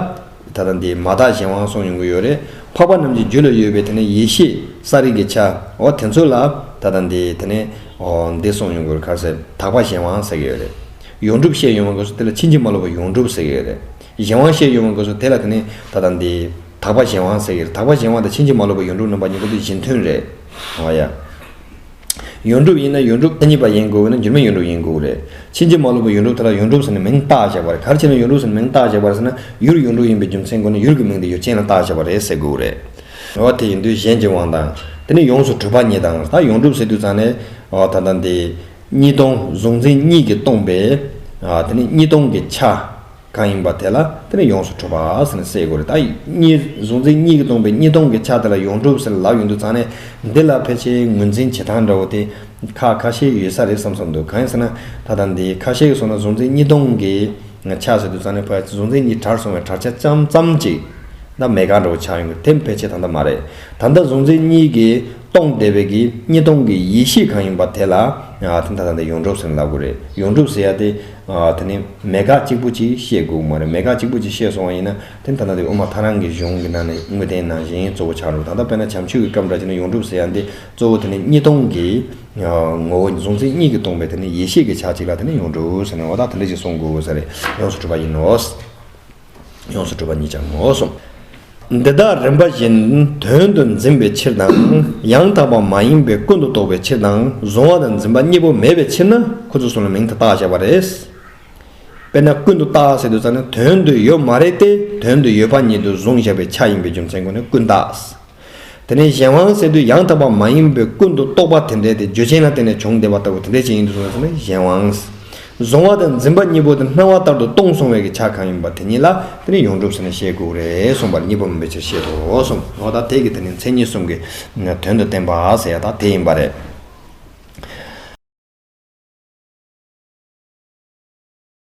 ད་ལྟ་འདི་མ་དག་གཞན་དབང་གསུང་ཡོང་གི་ཡོད་རེད། འཕགས་པ་རྣམས་ཀྱི་རྒྱུད་ལ་ཡོད་པའི་དེ་ནས་ཡེ་ཤེས་གསལ་རིག་གི་ཆ། འོ་དེ་ཚོ་ལ་ད་ལྟ་འདི་དེ་ནས་འོ་འདི་གསུང་ཡོང་གི་ཡོད་རེད། ག་རེ་ཟེར། དག་པ་གཞན་དབང་ཟེར་གི་ཡོད་རེད། ཡོངས་གྲུབ་བཤད་ཡོང་བའི་སྐབས་སུ་དེ་ལ་ཕྱིན་ཅི་མ་ལོག་པའི་ཡོངས་གྲུབ་ཟེར་གི་ཡོད་རེད། གཞན་དབང་བཤད་ཡོང་བའི་སྐབས་སུ་དེ་ལ་དེ་ནི་ད་ལྟ་འདི་དག་པ་གཞན་དབང་ཟེར་གི་རེད། དག་པ་གཞན་དབང་དང་ཕྱིན་ཅི་མ་ལོག་པའི་ཡོངས་གྲུབ་རྣམ་པ་གཉིས་པོ་དེ་གཞི་མཐུན་རེད། འོ་ཡ། ཡོངས་གྲུབ་ཡིན་ན་ཡོངས་གྲུབ་མཚན་ཉིད་པ་ཡིན་དགོས་ན་འགྱུར་མེད་ཡོངས་གྲུབ་ཡིན་དགོས་རེད། ཕྱིན་ཅི་མ་ལོག་པའི་ཡོངས་གྲུབ་དེ་ལ་ཡོངས་གྲུབ་ཟེར་ནས་མིང་བཏགས་བཞག་པ་རེད། ག་རེ་བྱས་ནས་ཡོངས་གྲུབ་ཟེར་ནས་མིང་བཏགས་བཞག་པ་རེད་ཟེར་ན། ཡུལ་ཡོངས་གྲུབ་ཡིན་པའི་རྒྱུ་མཚན་སྒོ་ནས་ཡུལ་གྱི་མིང་དེ་ཡུལ་ཅན་ལ་བཏགས་བཞག་པ་རེད་ཟེར་དགོས་རེད། འོ་དེ་ཡིན་དུས་གཞན་གྱི་དབང་དང་། དེ་ནས་ཡོངས་སུ་གྲུབ་པ་ཉིད་དང་། ད་ཡོངས་གྲུབ་ཟེར་དུས་ཙང་ནས་འོ་ད་ལྟ་འདི། གཉིས་སྟོང་། གཟུང་འཛིན་གཉིས་ཀྱིས་སྟོང་པའི། ཨ། དེ་ནི་གཉིས་སྟོང་གི་ཆ་གང་ཡིན་པ་དེ་ལ་དེ་ནི་ཡོངས་སུ་གྲུབ་པ་ཟེར་ནས་བཤད་དགོས་རེད། ད་གཉིས། གཟུང་འཛིན་གཉིས་ཀྱིས་སྟོང་པའི་གཉིས་སྟོང་གི་ཆ་དེ་ལ་ཡོངས་གྲུབ་ཟེར་ལབ་ཡོང་དུས་ཙང་ནས། འདི་ལ་ཕལ་ཆེར་ངོས་འཛིན་བྱེད་སྟངས་འདྲ་བོ་དེ་ཁ་ཁ་ཤས་ཡོད་ས་རེད་བསམ་བསམ་འདུག་གང་ཡིན་ཟེར་ན། ད་ལྟ་འདི་ཁ་ཤས་ཀྱིས་གསུངས་ན་གཟུང་འཛིན་གཉིས་སྟོང་གི་ཆ་ཟེར་དུས་ཙང་ནས་ཕལ་ཆེར་གཟུང་འཛིན་གཉིས་བྲལ་སོང་བའི་བྲལ་ཆ་ཙམ་ཙམ་ཅིག་ད་མེད་དགག་འདྲ་བོ་ཆགས་ཡོང་གི། དེ་ཕལ་ཆེར་ད་ལྟ་མ་རེད། ད་ལྟ་གཟུང་འཛིན་གཉིས་ཀྱིས་སྟོང་བསྡད་པའི་གི་གཉིས་སྟོང་གི་ཡེ་ཤེས་གང་ཡིན་པ་དེ་ལ་ཨ་དེ་ད་ལྟ་འདི་ཡོངས་གྲུབ་ཟེར་ནས་ལབ་དགོས་རེད། ཡོངས་གྲུབ་ཟེར་ཡ་དེ་ཨ་དེ་ནི་མེད་དགག་གཅིག་པུ་ཅིག་བཤད་དགོས་མ་རེད། མེད་དགག་གཅིག་པུ་ཅིག་བཤད་སོང་བ་ཡིན་ན་དེ་ད་ལྟ་འདི་དབུ་མ་ཐལ་རང་གི་གཞུང་གི་ནང་ནས་དངོས་བསྟན་ནང་བཞིན་གཙོ་བོ་ཆགས་འགྲོ། ད་ལྟ་དཔེར་ན་བྱམས་ཆོས་ཀྱི་སྐབས་འདྲ་བྱས་ན་ཡོངས་གྲུབ་ཟེར་ཡ་འདི་གཙོ་བོ་དེ་ནི་གཉིས་སྟོང་གི་ངོ་བོ་གཟུང་འཛིན་གཉིས་ཀྱིས་སྟོང་པའི་དེ་ནི་ཡེ་ཤེས་ཀྱི་ཆ་གཅིག་ལ་དེ་ནི་ཡོངས་གྲུབ་ཟེར་ནས། འོ་ད་དེ་འདྲ་ཞིག་གསུང་དགོས་ས་རེད། ཡོངས་སུ་གྲུབ་པ་ཡིན་ནོ། ཡོངས་སུ་གྲུབ་པ་ཉིད་ཀྱང་ངོ་གསུངས། འདི་དག་རིམ་པ་བཞིན་དོན་དུ་འཛིན་པའི་ཕྱིར་དང་། ཡང་དག་པ་མ་ཡིན་པའི་ཀུན་ཏུ་རྟོག་པའི་ཕྱིར་དང་། གཟུང་བ་དང་འཛིན་པ་གཉིས་པོ་མེད་པའི་ཕྱིར་ན་ཁོ་ཚོ་གསུམ་ལ་མིང་དེ་བཏགས་བཞག་པ་རེད། དཔེར་ན་ཀུན་ཏུ་བརྟགས་ཟེར་དུས་ཙམ་ནས་དོན་དུ་ཡོད་མ་རེད་དེ། དོན་དུ་ཡོད་པ་ཉིད་དུ་བཟུང་བཞག་པའི་ཆ་ཡིན་པའི་རྒྱུ་མཚན་སྒོ་ནས་ཀུན་བརྟགས། དེ་ནས་གཞན་དབང་ཟེར་དུས་ཡང་དག་པ་མ་ཡིན་པའི་ཀུན་ཏུ་རྟོག་པ་དེ་འདྲ་དེ་རྒྱུ་རྐྱེན་ལ་བརྟེན་ནས་བྱུང་བསྡད་པ་ལྟ་བུ་དེ་འདྲ་ཅིག་ཡིན་དུས་ཙམ་ནས་གཞན་དབང་། གཟུང་བ་དང་འཛིན་པ་གཉིས་པོ་དེ་སྣང་བ་ལྟར་དུ་སྟོང་སོང་བའི་གི་ཆ་གང་ཡིན་པ་དེ་ཉིད་ལ་དེ་ནི་ཡོངས་གྲུབ་ཟེར་ནས་བཤད་དགོས་རེད་གསུངས་པ་ལ་གཉིས་པོ་མིན་པའི་ཕྱིར་བཤད་དོ་གསུངས། འོ་ད་དེ་གི་དེ་ནི་མཚན་ཉིད་གསུམ་གྱི་དོན་དུ་བསྟན་པ་ཟེར་ཡ་ད་དེ་ཡིན་པ་རེད།